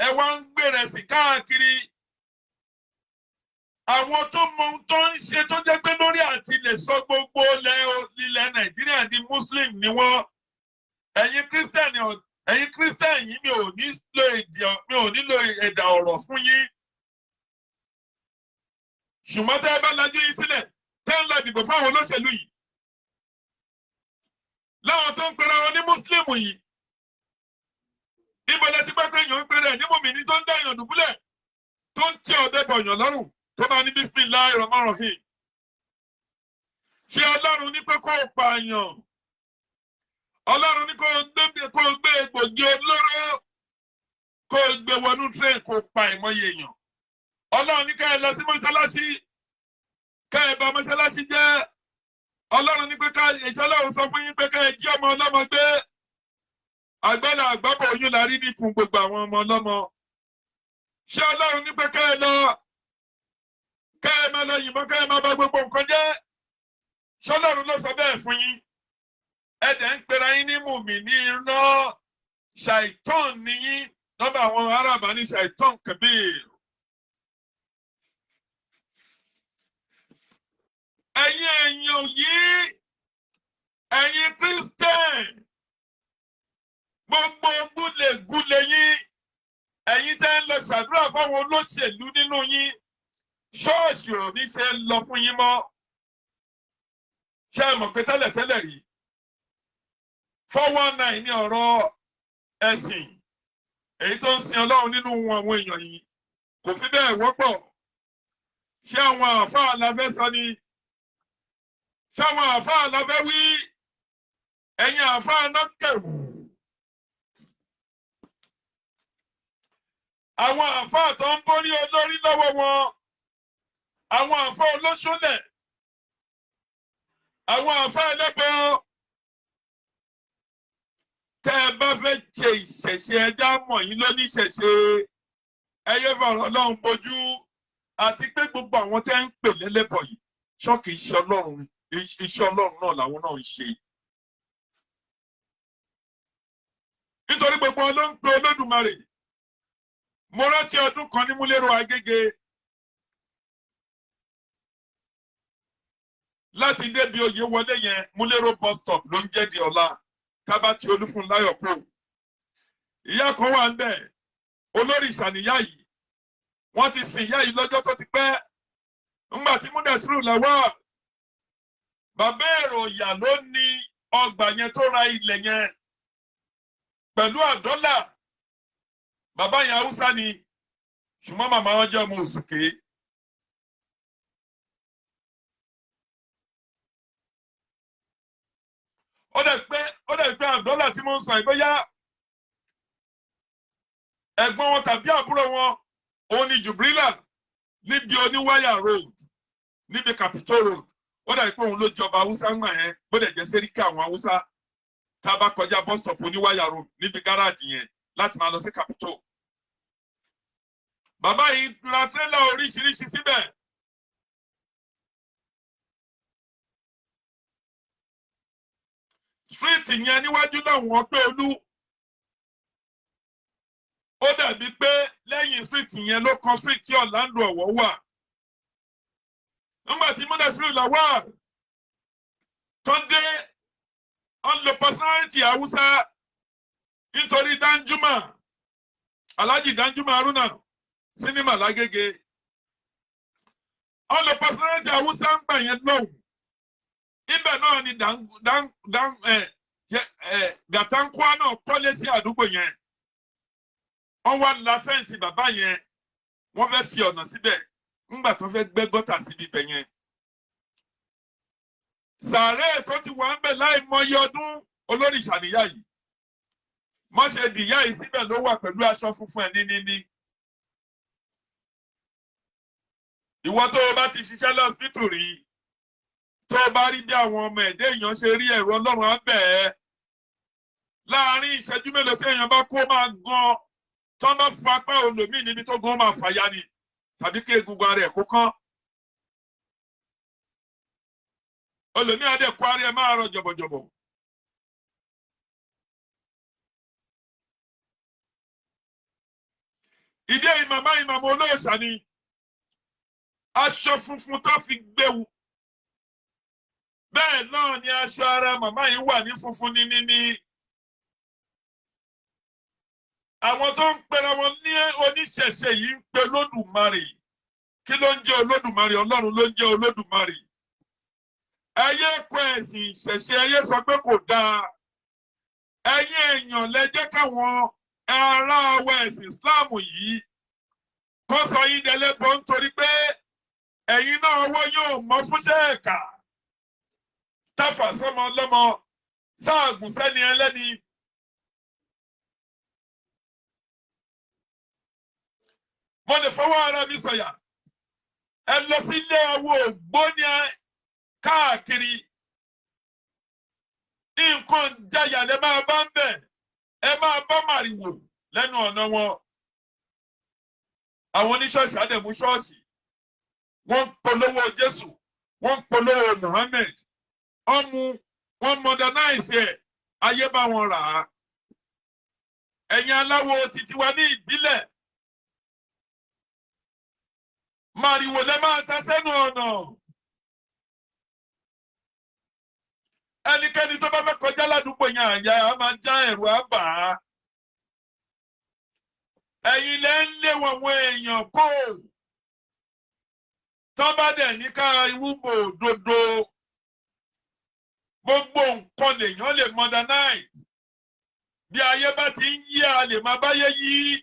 ẹ wá ń gbèrè sí káàkiri? Àwọn tó mọ ohun tó ń ṣe tó jẹ́ pé lórí àti lè sọ gbogbo ilẹ̀ Nàìjíríà di Muslim ni wọ́n. Ẹ̀yin Christian yìí, mi ò nílò ẹ̀dà ọ̀rọ̀ fún yín. Ṣùgbọ́n tẹ́ ẹ bá lajú yín sílẹ̀, tẹ́ ń lọ dìbò fáwọn olóṣèlú yìí, láwọn tó ń pera wọn ní Mùsùlùmí yìí, níbo lẹ ti gbọ́ pé èèyàn ń pera ẹ̀ ní mùmíní tó ń dá èèyàn dùbúlẹ̀, tó ń tí ọ̀bẹ bọ̀yàn lọ́rùn, tó máa ní Bismillahir Rahmanir Rahim? Ṣé Ọlọ́run ní pé kó o pààyàn? Ọlọ́run ní kó o gbé egbògi olóró, kó o gbé wọnú train, kó o pa ìmọ̀ye èèyàn. Ọlọ́run ní ká ẹ lọ sí mọ́ṣáláṣí, ká ẹ bà mọ́ṣáláṣí jẹ́. Ọlọ́run ní pé ká ìṣẹ́ Ọlọ́run sọ fún yín pé ká ẹ jí ọmọ ọlọ́mọ gbé. Àgbẹ̀lẹ̀ àgbàbọ̀ oyún la rí níkùn gbogbo àwọn ọmọ ọlọ́mọ. Ṣé Ọlọ́run ní pé ká ẹ lọ, ká ẹ máa lọ yìnbọn, ká ẹ máa bà gbogbo nǹkan jẹ́? Ṣé Ọlọ́run ló sọ bẹ́ẹ̀ fún yín? Ẹ dẹ̀ ń pera yín ní mùmí ní iná. Ṣàìtàn ni yín. Lọ́dọ̀ àwọn arábà ní ṣàìtàn kẹbíir. Ẹ̀yin èèyàn yìí, ẹ̀yin Christian, gbogbo gúlégúlé yín, ẹ̀yin tẹ́ ń lọ ṣàdúrà fáwọn olóṣèlú nínú yín, ṣọ́ọ̀ṣì ò ní ṣe lọ fún yín mọ́. Ṣé ẹ mọ̀ pé tẹ́lẹ̀tẹ́lẹ̀ rí 419 ní ọ̀rọ̀ ẹ̀sìn èyí tó ń sin Ọlọ́run nínú àwọn èèyàn yìí kò fi bẹ́ẹ̀ wọ́pọ̀. Ṣé àwọn àáfàá la fẹ́ sọ ni? Ṣé àwọn àáfàá la fẹ́ wí? Ẹ̀yin àáfàá náà kẹ̀wù. Àwọn àáfàá tó ń borí olórí lọ́wọ́ wọn, àwọn àáfàá olóṣòlẹ̀, àwọn àáfàá ẹlẹ́bọ, Tẹ́ ẹ bá fẹ́ ṣe ìṣẹ̀ṣe, ẹja mọ̀ yín lóníṣẹ̀ṣe. Ẹ yé fọ̀rọ̀ Ọlọ́run bojú. Àti pé gbogbo àwọn tẹ́ ń pè lẹ́lẹ́bọ̀ yìí, ṣọ́ọ̀kì iṣẹ́ Ọlọ́run, iṣẹ́ Ọlọ́run náà làwọn náà ń ṣe. Nítorí gbogbo wọn ló ń pe Olódùmarè. Mo rántí ọdún kan ní Múlẹ́rọ̀ Agége. Láti débi oyè wọlé yẹn, Múlẹ́rọ̀ bus stop ló ń jẹ́ di ọ̀la, tábà tí Olúfúnláyọ̀ kú. Ìyá kan wà ń bẹ̀, olórí ìṣàníyá yìí. Wọ́n ti sin ìyá yìí lọ́jọ́ tó ti pẹ́. Ńgbà tí Múdàsírù Lawal, bàbá èrò ìyà ló ní ọgbà yẹn tó ra ilẹ̀ yẹn pẹ̀lú àdọ́là. Bàbá yẹn Haúsá ni, ṣùgbọ́n màmá wọn jẹ́ ọmọ Òsùké. Ó dẹ̀ pé àdọ́là tí mo ń sọ ìbóyá ẹ̀gbọ́n wọn tàbí àbúrò wọn, òun ni Jubrila níbi Oníwáyà road, níbi Capitol road. Ó dàbí pé òun ló jọba Haúsá ńgbà yẹn, bó dẹ̀ jẹ́ sẹ́ríkì àwọn Haúsá. Tá a bá kọjá bus stop Oníwáyà road níbi gáràjì yẹn láti máa lọ sí Capitol. Bàbá yìí ra tírélà oríṣiríṣi síbẹ̀. Street yẹn níwájú láwọn pé Olú. Ó dàbí pé lẹ́yìn street yẹn ló kan street tí Orlando Ọ̀wọ̀ wà. Nígbà tí Múdàsírù Lawal tó dé, ó ń lo personality Haúsá nítorí Danjuma, Alhaji Danjuma Haruna, sinimá Lágége. Ó ń lo personality Haúsá ń gbà yẹn lọ́hùn. Ibẹ̀ náà ni Gàtánkúá náà kọ́lé sí àdúgbò yẹn. Wọ́n wá la fẹ́ǹsì bàbá yẹn, wọ́n fẹ́ fi ọ̀nà síbẹ̀ ńgbà tó fẹ́ gbẹ́ gọ́tà síbi ibẹ̀ yẹn. Sàárè tó ti wà ń bẹ̀ láì mọyì ọdún, olórí ìṣàníyá yìí. Mọ́ṣẹ́ dìyá yìí síbẹ̀ ló wà pẹ̀lú aṣọ funfun ẹ̀ níníní. Ìwọ tó o bá ti ṣiṣẹ́ lọ́sibítù rí, tó o bá rí bí àwọn ọmọ ẹ̀dẹ́ èèyàn ṣe rí, ẹ̀rọ Ọlọ́run á bẹ̀ ẹ́. Láàárín ìṣẹ́jú mélòó tí èèyàn bá kó máa gan, tó bá fa apá olòmíì níbi tó gan máa fàya ni, tàbí kí egungun ara ẹ̀ kó kán. Olòmíì á dẹ̀ kó ara ẹ̀ máa rọ jọ̀bọ̀jọ̀bọ̀. Ìdí èyí màmá yìí màmá olóòṣà ni, aṣọ funfun tó fi gbéwu. Bẹ́ẹ̀ náà ni aṣọ ara màmá yìí wà ní funfun níní. Àwọn tó ń pera wọn ní oníṣẹ̀ṣe yìí ń pe Olódùmarè. Kí ló ń jẹ́ Olódùmarè? Ọlọ́run ló ń jẹ́ Olódùmarè. Ẹ yé kọ ẹ̀sìn ìṣẹ̀ṣe, ẹ yé sọ pé kò dáa. Ẹ̀yin èèyàn lẹ jẹ́ káwọn ará wa ẹ̀sìn Islam yìí kó sọ yín dẹlẹ́bọ nítorí pé ẹ̀yin náà ọwọ́ yóò mọ́ fúnṣẹ́ ẹ̀ka. Táfà sọmọ ọlọ́mọ sáàgùn sẹ́ni ẹlẹ́ni. Mo lè fọwọ́ ara mi sọ̀yà. Ẹ lọ sílé awo ògbóni káàkiri. Nǹkan jayà lẹ máa bá ń bẹ̀. Ẹ máa bá màrìwò lẹ́nu ọ̀nà wọn. Àwọn oníṣọ́ọ̀ṣì àdẹ̀mú ṣọ́ọ̀ṣì. Wọ́n ń polówó Jésù. Wọ́n ń polówó Muhammad. Wọ́n mú wọ́n modernize ẹ̀, ayé bá wọn rà á. Ẹ̀yin aláwo titi wa ní ìbílẹ̀. Màrìwò lẹ máa ta sẹ́nu ọ̀nà. Ẹnikẹ́ni tó bá fẹ́ kọjá ládùúgbò yẹn àyà á máa já, ẹ̀rù á bà á. Ẹ̀yin lẹ ń lé àwọn èèyàn kó. Tọ́ bá dẹ̀ ní ká irúgbò òdodo. Gbogbo nǹkan lèèyàn lè modernize. Bí ayé bá ti ń yí, a lè máa báyé yí.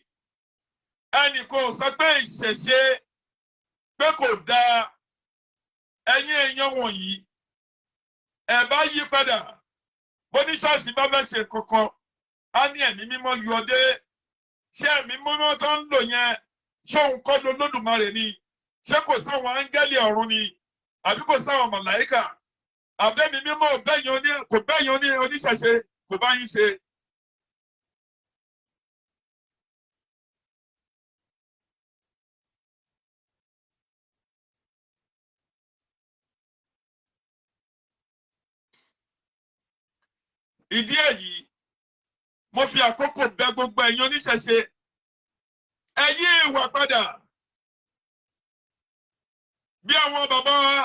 Ẹnì kan ò sọ pé ìṣẹ̀ṣe pé kò dáa. Ẹ̀yin èèyàn wọ̀nyí, ẹ bá yí padà. Bóníṣọ́ọ̀ṣì bá fẹ́ ṣe kankan, á ní ẹ̀mí mímọ́ yọ dé. Ṣé ẹ̀mí mímọ́ tó ń lò yẹn, ṣé òun kọ́ ló Olódùmarè ni? Ṣé kò sáwọn áńgẹ́lì ọ̀run ni? Àbí kò sáwọn màláíkà? Àbẹ́mi mímọ́ kò bẹ́yìn oníṣẹ̀ṣe, kò bá yín ṣe. Ìdí èyí, mo fi àkókò bẹ̀ gbogbo ẹ̀yin oníṣẹ̀ṣe, ẹ yí ìwà padà. Bí àwọn bàbá wa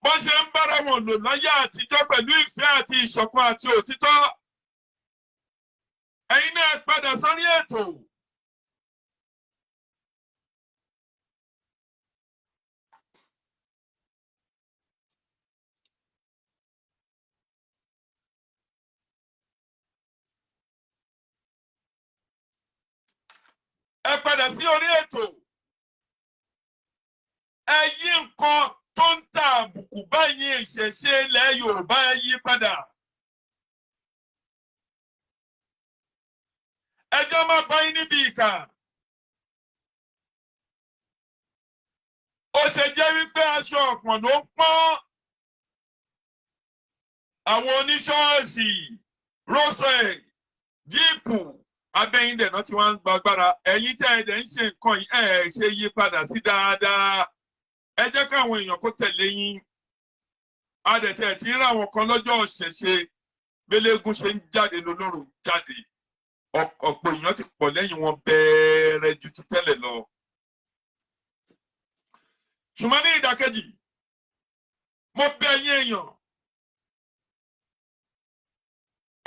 bọ́n ṣe ń bára wọn lò láyé àtijọ́ pẹ̀lú ìfẹ́ àti ìṣọ̀kan àti òtítọ́, ẹ̀yin náà padà sórí ètò. Ẹ padà sí orí ètò. Ẹ yí nǹkan tó ń ta àbùkù báyìí ìṣẹ̀ṣe ilẹ̀ Yorùbá, ẹ yí padà. Ẹjọ́ má bá yín níbi ìkà. Ó ṣe jẹ́ wípé aṣọ ọ̀pọ̀n ló ń pọ́n àwọn oníṣọ́ọ̀ṣì, rọ́ṣọ̀, jíìpù abẹ́yìn dẹ̀ náà tí wọ́n ń gba agbára. Ẹ̀yin tẹ́ ẹ dẹ̀ ń ṣe nǹkan yìí, ẹ̀ ṣe yí padà sí dáadáa. Ẹ jẹ́ káwọn èèyàn kó tẹ̀lé yín. Adẹ̀tẹ̀ tí ń rà wọn kan lọ́jọ́ ṣẹ̀ṣe, gbélégún ṣe ń jáde lólóró ń jáde. Ọ̀pọ̀ èèyàn ti pọ̀ lẹ́yìn wọn bẹ́ẹ̀rẹ̀ ju ti tẹ́lẹ̀ lọ. Ṣùgbọ́n ní ìdàkejì, mo bẹ̀ yín èèyàn,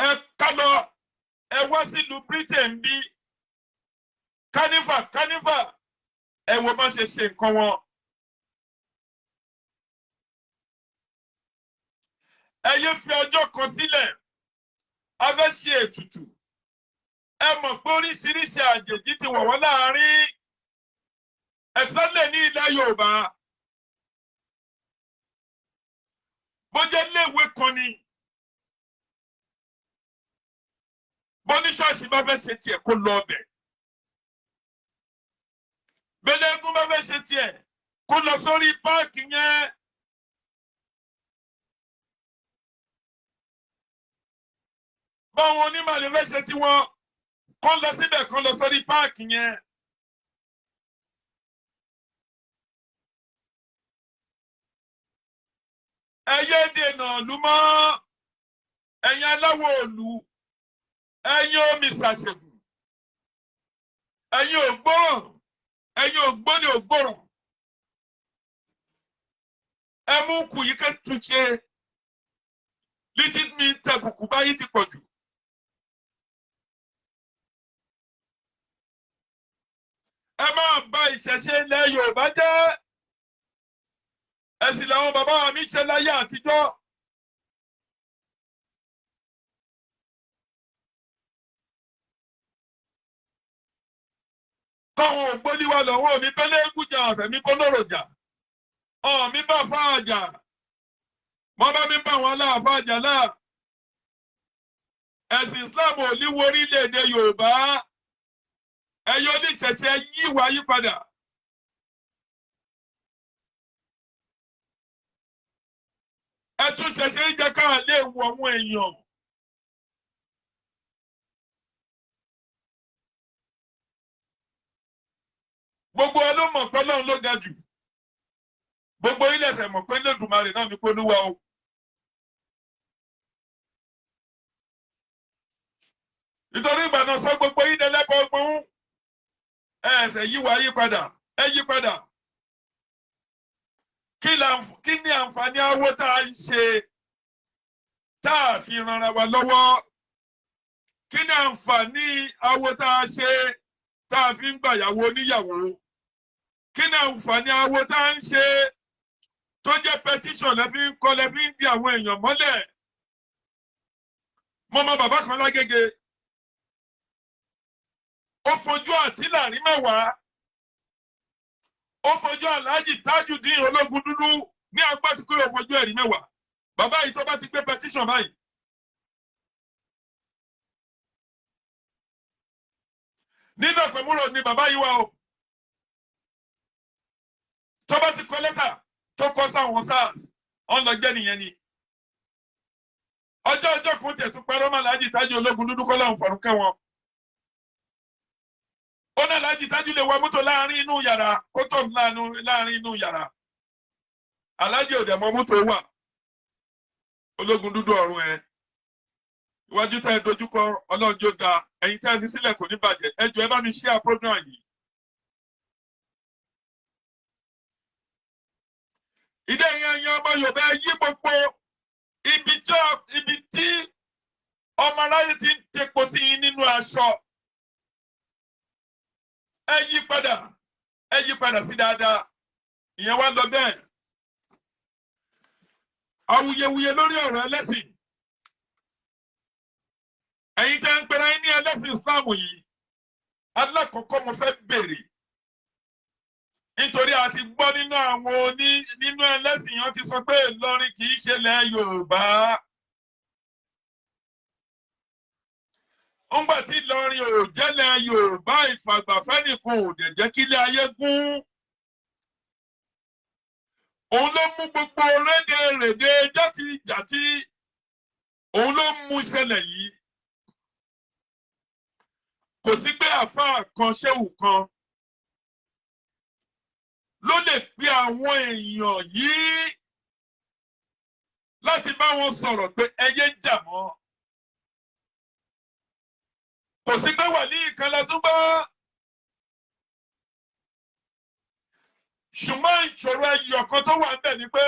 ẹ ká lọ, ẹ wá sílùú Britain bí kánífà kánífà, ẹ wo bá ṣe ṣe nǹkan wọn. Ẹ yé fi ọjọ́ kan sílẹ̀, a fẹ́ ṣe ètùtù. Ẹ mọ̀ pé oríṣiríṣi àjèjì ti wọ̀ wọ́n láàárín, ẹ̀sánlẹ̀ ní ilẹ̀ Yorùbá. Bó jẹ́ léèwé kan ni, bó ní ṣọ́ọ̀ṣì bá fẹ́ ṣe tiẹ̀ kó lọ ọbẹ̀, bẹ́lẹ́gún bá fẹ́ ṣe tiẹ̀ kó lọ sórí páàkì yẹn. Báwọn onímọ̀lẹ́ fẹ́ ṣe tiwọn kó lọ síbẹ̀, kó lọ sórí páàkì yẹn. Ẹ yé dènà ìlú mọ́, ẹ̀yin aláwọ̀ òlu, ẹ̀yin omi ṣàṣègùn, ẹ̀yin ògbóràn, ẹ̀yin ògbóni ògbóràn. Ẹ mú kù yìí ká túnṣe létí mi tẹ̀bùkù báyìí ti pọ̀ jù. Ẹ máa bà ìṣẹ̀ṣe ilẹ̀ Yorùbá jẹ́. Ẹ̀sìn làwọn bàbá mi ṣe láyé àtijọ́. Káwọn ògbóni wa lọ́wọ́ mi bẹ́lẹ́ gújà ọ̀fẹ́ mi bọ́lọ́rọ̀ jà, ọ̀ mi bá fáàjà, wọ́n bá mi bá wọn aláàfáà jà láà. Ẹ̀sìn Islam ò ní wo orílẹ̀-èdè Yorùbá. Ẹ̀yin oníṣẹ̀ṣẹ̀ yíwà yí padà. Ẹ tún ṣẹ̀ṣẹ̀ ń jẹ́ ká lè wọ àwọn èèyàn. Gbogbo ẹ ló mọ̀ pé Ọlọ́run ló ga jù. Gbogbo ilẹ̀ fẹ̀ mọ̀ pé Olódùmarè náà ní kó lúwa o. Nítorí ìgbà náà sọ gbogbo yín lẹ́lẹ́bọ̀ ọgbọ́n. Ẹ fẹ́ yíwà yí padà, ẹ yí padà. Kí ni àǹfààní awo tá a ń ṣe tá a fi ranra wa lọ́wọ́? Kí ni àǹfààní awo tá a ṣe tá a fi ń gbàyàwó oníyàwó? Kí ni àǹfààní awo tá a ń ṣe tó jẹ́ petition lẹ́fi ń kọ́ lẹ́fi ń di àwọn èèyàn mọ́lẹ̀? Mo mọ bàbá kan lágége, ó fojú àtìlárí mẹ́wàá, ó fojú Alhaji Tajudeen ológun dúdú ní agbátìkúrò, ó fojú ẹ̀rí mẹ́wàá. Bàbá yìí tó bá ti gbé petition báyìí, nínú àpẹ̀múrò ni bàbá yìí wà o. Tó bá ti kọ lẹ́tà tó kọ sáwọn SARS, ọ̀nlọ́gbẹ́ nìyẹn ni. Ọjọ́ ọjọ́ kan tiẹ̀ tún parọ́ mọ́ Alhaji Tájú ológun dúdú kọ́ láwọn fọ̀rún kẹ́wọn. Ó ní Alhaji Tájú lè wa mọ́tò láàrin inú yàrá kó tó láàrin inú yàrá. Alhaji ò dẹ̀ mọ mọ́tò wà. Ológun dúdú ọ̀run ẹ. Iwájú tẹ́ ẹ dojúkọ Ọlọ́run jó da, ẹ̀yin tẹ́ ẹ fi sílẹ̀ kò ní bàjẹ́. Ẹ jọ̀ọ́, ẹ bá mi share program yìí. Ìdí ẹ̀yin ọmọ Yorùbá, ẹ yí gbogbo ibi tí ọmọ aráyé ti ń tepo sí yín nínú aṣọ. Ẹ yí padà, ẹ yí padà sí dáadáa. Ìyẹn wá lọ bẹ́ẹ̀. Awuyewuye lórí ọ̀rọ̀ ẹlẹ́sìn. Ẹ̀yin tẹ́ ń pera yín ní ẹlẹ́sìn Islam yìí, alákọ̀ọ́kọ́ mo fẹ́ béèrè, nítorí a ti gbọ́ nínú àwọn oní nínú ẹlẹ́sìn yẹn ti sọ pé Ìlọrin kì í ṣe ilẹ̀ Yorùbá. Ńgbà tí Ìlọrin ò jẹ́lẹ̀ Yorùbá, ìfàgbàfẹ́ nìkan ò dẹ̀ jẹ́ kílé ayé gún. Òun ló mú gbogbo rédèrèdè játijàti, òun ló mú ṣẹlẹ̀ yìí. Kò sí pé àáfàá kan, ṣéwù kan ló lè pe àwọn èèyàn yìí láti bá wọn sọ̀rọ̀ pé ẹ yé jà mọ́. Kò sí pé wàlíì kan la tún bá. Ṣùgbọ́n ìṣòro ẹyọ kan tó wà níbẹ̀ ni pé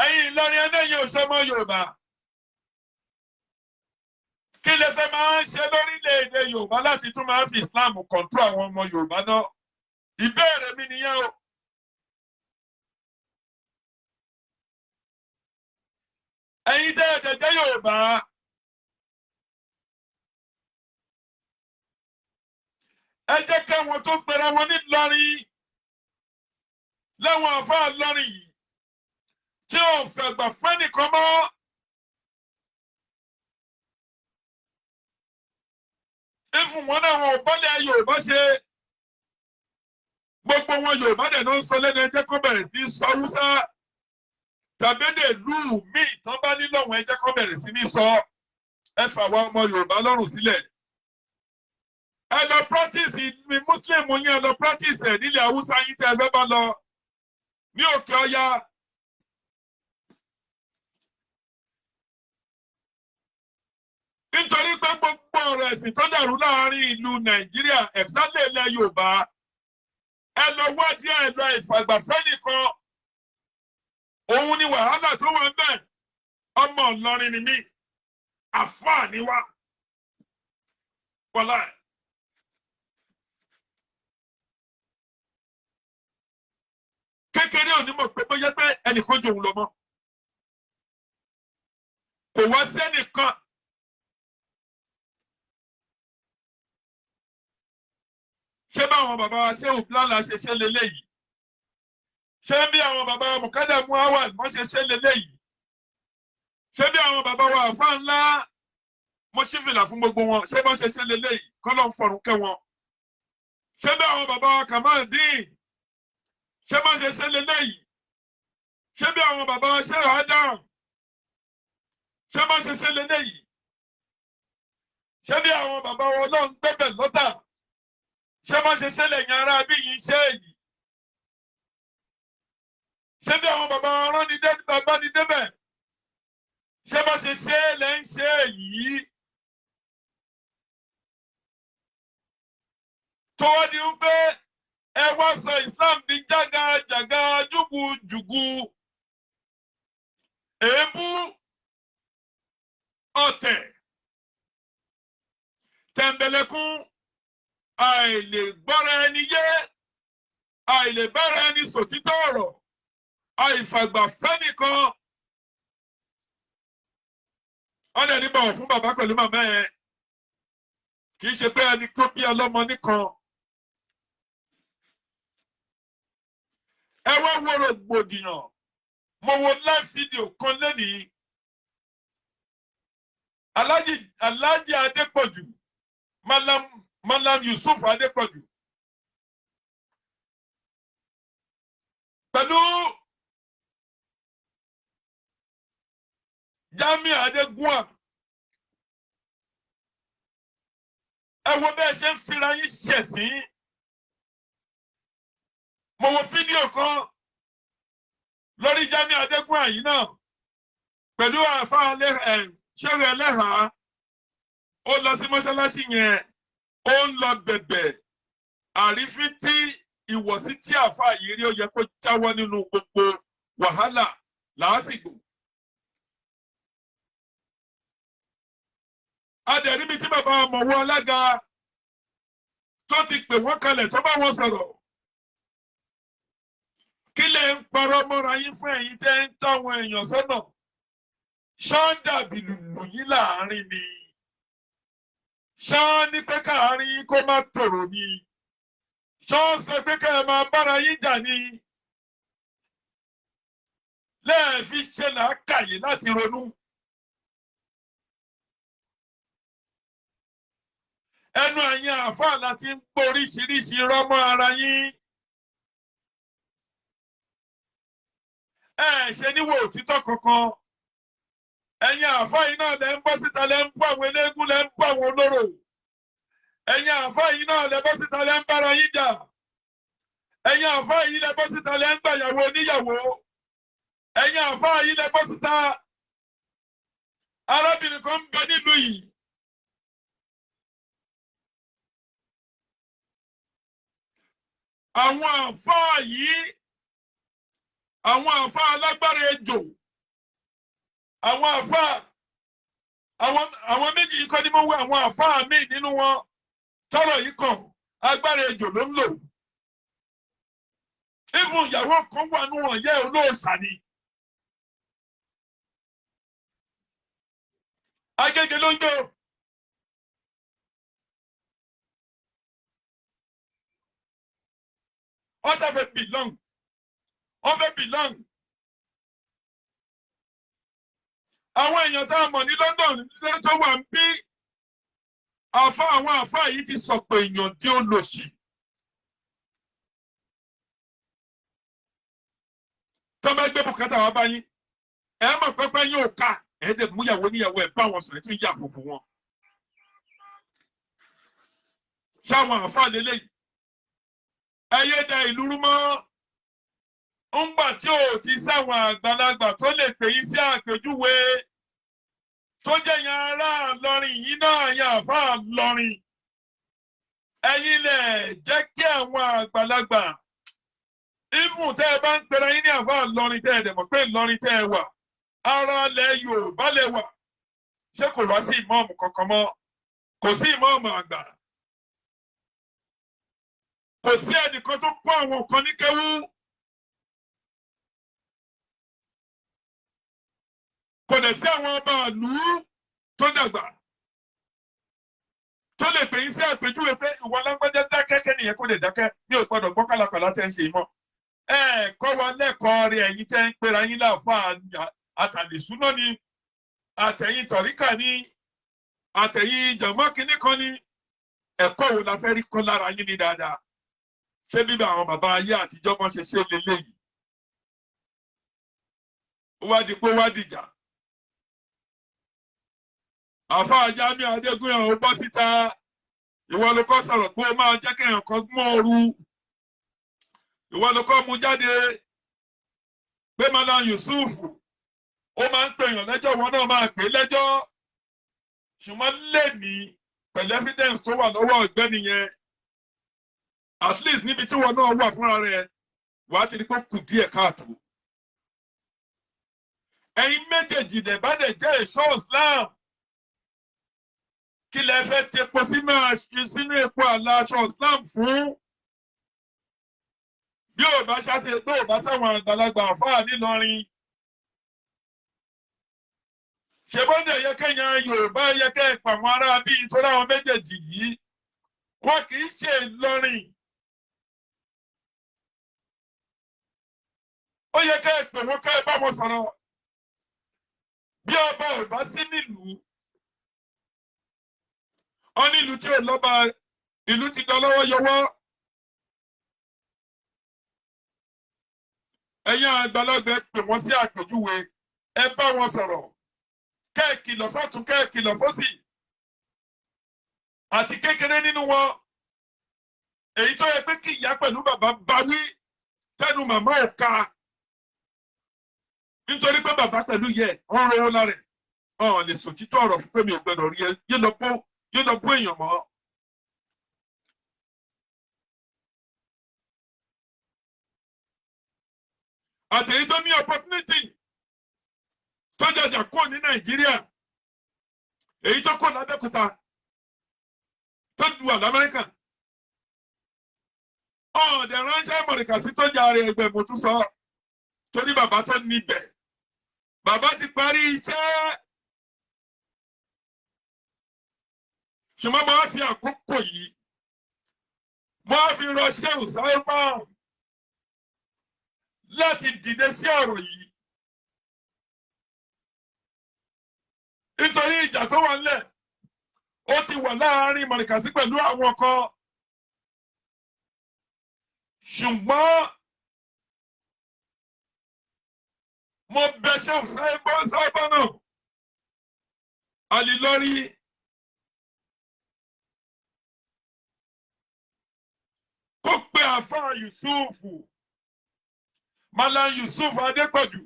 ẹ̀yin Ìlọrin ẹlẹ́yin ò ṣọmọ Yorùbá. Kí lè fẹ́ máa ń ṣe lórílẹ̀‐èdè Yorùbá láti tún máa fi Islam control àwọn ọmọ Yorùbá náà? Ìbéèrè mi nìyẹn o. Ẹ̀yin tẹ́ ẹ̀dẹ̀ jẹ́ Yorùbá, ẹ jẹ́ káwọn tó pera wọn ní Ìlọrin, láwọn àfáà Ìlọrin yìí tí ò fẹ̀gbà fẹ́nìkan mọ́, ìfún wọn náà, wọn ò bọ́lẹ̀ Yorùbá ṣe, gbogbo wọn Yorùbá dẹ̀ ló ń sọ lẹ́nu. Ẹ jẹ́ kó bẹ̀rẹ̀ sí sọ Haúsá tàbí èdè ìlú míì tán bá ní lọ́wọ́, ẹ jẹ́ kó bẹ̀rẹ̀ sí ní sọ. Ẹ fà wá ọmọ Yorùbá lọ́rùn sílẹ̀. Ẹ lọ practice ní Muslim yín, ẹ lọ practice ẹ nílẹ̀ Haúsá yín tẹ́ ẹ fẹ́ bá lọ ní òkè ọya. Nítorí pé gbogbo ọ̀rọ̀ ẹ̀sìn tó dàrú láàrin ìlú Nàìjíríà, ẹ̀sálẹ̀ ilẹ̀ Yorùbá, ẹ lọ wádìí ẹ lọ, ìfàgbàfẹ́ nìkan òun ni wàhálà tó wà ń bẹ̀. Ọmọ Ìlọrin ni mí, àfáà ni wá wọlá ẹ̀. Kékeré ò ní mọ̀ pé bóyá pé ẹnìkan jòun lọ mọ́, kò wá sẹ́nìkan. Ṣé báwọn bàbá wa ṣé òbílàlà ṣe ṣe leléyìí? Ṣé bí àwọn bàbá wa Mùkádàmú Awal wọ́n ṣe ṣe leléyìí? Ṣé bí àwọn bàbá wa àfa ńlá, mo ṣí fìlà fún gbogbo wọn, ṣé bọ́n ṣe ṣe leléyìí? Kọ́lọ́ ń fọ̀rùn kẹ́ wọn. Ṣé bí àwọn bàbá wa Kamaldeen, ṣé bọ́n ṣe ṣe leléyìí? Ṣé bí àwọn bàbá wa ṣe Adam, ṣé bọ́n ṣe ṣe leléyìí? Ṣé bí àwọn bàbá wa Ọlọ́run gbẹ́bẹ̀ lọ́tà, ṣé bọ́n ṣe ṣe lẹ́yìn ará bí yìí ṣe èyí? Ṣé bí àwọn bàbá wa rán ni bàbá ni débẹ̀, ṣé bọ́n ṣe ṣe lẹ́ ń ṣe èyí? Tó wá di wípé ẹ wá sọ Islam di jágajàga, jùgùjùgù, èébú, ọ̀tẹ̀, tẹ̀m̀bẹ̀lẹ̀kún, àìlè gbọ́ra ẹni yé, àìlè bára ẹni sòtítọ́ ọ̀rọ̀, àìfàgbàfẹ́ nìkan. Ọ̀dẹ̀ ní bọ̀wọ̀ fún bàbá pẹ̀lú màmá ẹ̀, kì í ṣe pé ẹni tó bí ọlọ́mọ nìkan. Ẹ wá wo rògbòdìyàn. Mo wo live video kan lẹ́nìí. Alhaji Adépọ̀jù, Malam Yusuf Adépọ̀jù pẹ̀lú Jamiu Adégúnwà, ẹ wo bẹ́ẹ̀ ṣe ń fira yín ṣẹ̀sín. Mo wo fídíò kan lórí Jamiu Adégúnwà yìí náà. Pẹ̀lú àáfàá ṣẹ́rẹ̀ ẹlẹ́hàá, ó lọ sí mọ́ṣáláṣí yẹn, ó ń lọ bẹ̀bẹ̀ àrífín tí ìwọ̀sí tí àáfàá yìí rí. Ó yẹ kó jáwọ́ nínú gbogbo wàhálà làásìgbò. Adẹ̀ríbi tí bàbá ọmọwọ́ alága tó ti pè wọ́n kalẹ̀ tó bá wọn sọ̀rọ̀. Kí lẹ ń parọ́ mọ́ra yín fún, ẹ̀yin tẹ́ ń táwọn èèyàn sọ́nà? Ṣáńdàbí lùlù yín láàrin ni ṣáá ní pé káàárín yín kó má tòrò ni, ṣáá sọ pé ká ẹ máa bára yín jà ni lẹ́ẹ̀fi ṣe làákàyè láti ronú. Ẹnu ẹ̀yin àáfàá láti ń gbọ́ oríṣiríṣi rọ́mọ́ ara yín. Ẹ ṣe níwò òtítọ́ kankan. Ẹ̀yin àáfàá yìí náà lẹ ń bọ́ síta, lẹ ń bú àwọn eléégún, lẹ ń bú àwọn olóró. Ẹ̀yin àáfàá yìí náà lẹ bọ́ síta, lẹ ń bára yín jà. Ẹ̀yin àáfàá yìí lẹ bọ́ síta, lẹ ń gbàyàwó oníyàwó. Ẹ̀yin àáfàá yìí lẹ bọ́ síta. Arábìnrin kan ń bẹ nílùú yìí. Àwọn àáfàá yìí, àwọn àáfàá alágbára ejò, àwọn àáfàá, àwọn méjì yìí kọ́ ni mo wí. Àwọn àáfàá míì nínú wọn tọrọ yìí kàn, agbára ejò ló ń lò. Even ìyàwó kan wà nù wọn yẹ, olóòṣà ni. Agége ló ń gbé o. Wọ́n sáfẹ́ belong, wọ́n fẹ́ belong. Àwọn èèyàn tá a mọ̀ ní London tó wà ń bí àfa, àwọn àfa yìí ti sọ pé èèyàn dé olòṣì. Tó bá gbé bùkátà wá bá yín, ẹ mọ̀ pẹ́pẹ́ yóò ká ẹ dẹ̀ múyàwó níyàwó, ẹ bá wọn sọ̀rọ̀, tún yà àbùkù wọn. Ṣáwọn àfa lélẹ́yìí, ẹ yé da ìlú rú mọ́ ńgbà tí ò ti sáwọn àgbàlagbà tó lè pè yín sí àpèjúwe tó jẹ́ yan ará Ìlọrin yìí náà, yan àfa Ìlọrin. Ẹ̀yin lẹ̀ jẹ́ kí àwọn àgbàlagbà even tẹ́ ẹ bá ń pera yín ní àfa Ìlọrin, tẹ́ ẹ dẹ̀ mọ̀ pé Ìlọrin tẹ́ ẹ wà, ara lẹ̀ Yorùbá lẹ wà, ṣé kò wá sí ìmọ̀ọ́mù kankan mọ́? Kò sí ìmọ̀ọ́mù àgbà, kò sí ẹnìkan tó kọ́ àwọn kan ní kéwú. Kò dẹ̀ sí àwọn ọba ìlú tó dàgbà tó lè pè yín sí àpèjúwe pé ìwọ lágbájá, dákẹ́, kẹ́nìyẹn kó lè dákẹ́, mi ò gbọ́dọ̀ gbọ́ kálakàlà tẹ́ ń ṣe mọ́. Ẹ kọ́ wa lẹ́kọ̀ọ́ rẹ̀. Ẹ̀yin tẹ́ ń pera yín láàfáà, àtàlẹ́súná ni, àtẹ̀yìn tọ̀ríkà ni, àtẹ̀yìn jàmọ́ kínní kan ni, ẹ̀kọ́ wo la fẹ́ rí kọ́ lára yín ní dáadáa? Ṣé bíbá àwọn bàbá ayé àtijọ́ mọ́ ṣe ṣe lélẹ́yìí? Ó wá di pé ó wá dìjà. Àfáà Jamiu Adégúnyàn, ó bọ́ síta, ìwọ ló kọ́ sọ̀rọ̀ pé ó máa jẹ́ kéèyàn kan gbọ́n ooru. Ìwọ ló kọ́ mú jáde pé Malam Yusuf ó máa ń pèèyàn lẹ́jọ́, wọn náà máa pè é lẹ́jọ́. Ṣùgbọ́n lẹ́ni pẹ̀lú evidence tó wà lọ́wọ́ ọ̀gbẹ́ni yẹn, at least níbi tí wọn náà wà fúnra rẹ̀, wàá ti rí pé ó kù díẹ̀ káàtó. Ẹ̀yin méjèèjì dẹ̀ bá dẹ̀ jẹ́ ẹ̀ṣọ́ Islam, kí lẹ fẹ́ tepo sínú epo àlà aṣọ Islam fún? Bí ò bá ṣáte bí ò bá sáwọn àgbàlagbà àfáà nílọrin, ṣèbọ́ndẹ̀ yẹ kẹ́yàn Yorùbá yẹ kẹ́ ẹ̀ pa àwọn ará bíi torí àwọn méjèèjì yìí, wọn kì í ṣe Ìlọrin. Ó yẹ kẹ́ ẹ pè wọ́n, kẹ́ ẹ bá wọn sọ̀rọ̀. Bí ọba ò bá sí nílùú, ọ nílùú tí ò lọ́ba, ìlú ti dán lọ́wọ́ yọwọ́. Ẹ̀yin àgbàlagbà, ẹ pè wọ́n sí àpèjúwe, ẹ bá wọn sọ̀rọ̀, kẹ́ ẹ kìlọ̀ fọ́tún, kẹ́ ẹ kìlọ̀ fósì, àti kékeré nínú wọn, èyí tó yẹ pé kí ìyá pẹ̀lú bàbá bá wí, tẹnu màmá ò ka. Nítorí pé bàbá pẹ̀lú yẹ ọ̀n rówó lára ẹ̀, ọ̀n lè sòtítọ́ ọ̀rọ̀ fún pé mi ò gbọdọ̀ rí ẹ, yé lọ bó èèyàn mọ́. Àtẹ̀yí tó ní opportunity tó jàjà kúrò ní Nàìjíríà, èyí tó kọ̀ l'Abẹ́òkúta tó wà l'Amẹ́ríkà, ọ̀dẹ̀ ránṣẹ́ mọ̀rìkàsí tó jàre ẹgbẹ́ mo tún sọ, torí bàbá tó níbẹ̀, bàbá ti parí iṣẹ́. Ṣùgbọ́n mo á fi àkókò yìí, mo á fi rọ Shehu Salman láti dìde sí ọ̀rọ̀ yìí. Nítorí ìjà tó wà nílẹ̀, ó ti wà láàárín mọ̀rìkàsí pẹ̀lú àwọn kan. Ṣùgbọ́n mo bẹ̀ Shehu Salman náà, Alilori, kó pe àfáà Yusufu, Malam Yusuf Adépọ̀jù,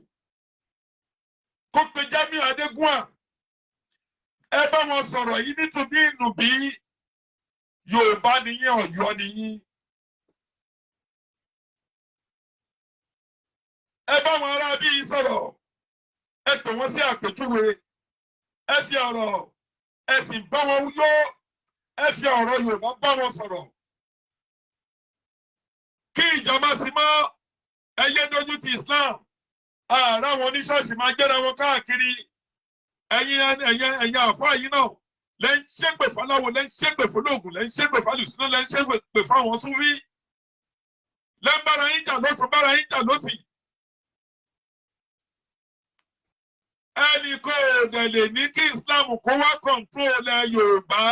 kó pe Jamiu Adégúnwà, ẹ bá wọn sọ̀rọ̀ yìí nítorí ìnùbí. Yorùbá nìyẹn, Ọ̀yọ́ nìyín. Ẹ bá wọn ará bí sọ̀rọ̀, ẹ pè wọ́n sí àpèjúwe, ẹ fi ọ̀rọ̀ ẹ̀sìn bá wọn yó, ẹ fi ọ̀rọ̀ Yorùbá bá wọn sọ̀rọ̀. Kí ìjà má sí mọ́, ẹ yé dojú ti Islam. Ààrẹ àwọn oníṣọ́ọ̀ṣì máa gbéra wọn káàkiri. Ẹ̀yin ẹ̀yin ẹ̀yin àfáà yìí náà lẹ́ ń ṣépè fáláwo, lẹ́ ń ṣépè fọlọ́ọ̀gùn, lẹ́ ń ṣépè fálùsínú, lẹ́ ń ṣépè fáwọn súnfí, lẹ́ ń bára yín jà lọ́tún, bára yín jà lọ́sì. Ẹnì kò dẹ̀ lè ní kí Islam kó wá kọ̀ǹtró lẹ̀ Yorùbá.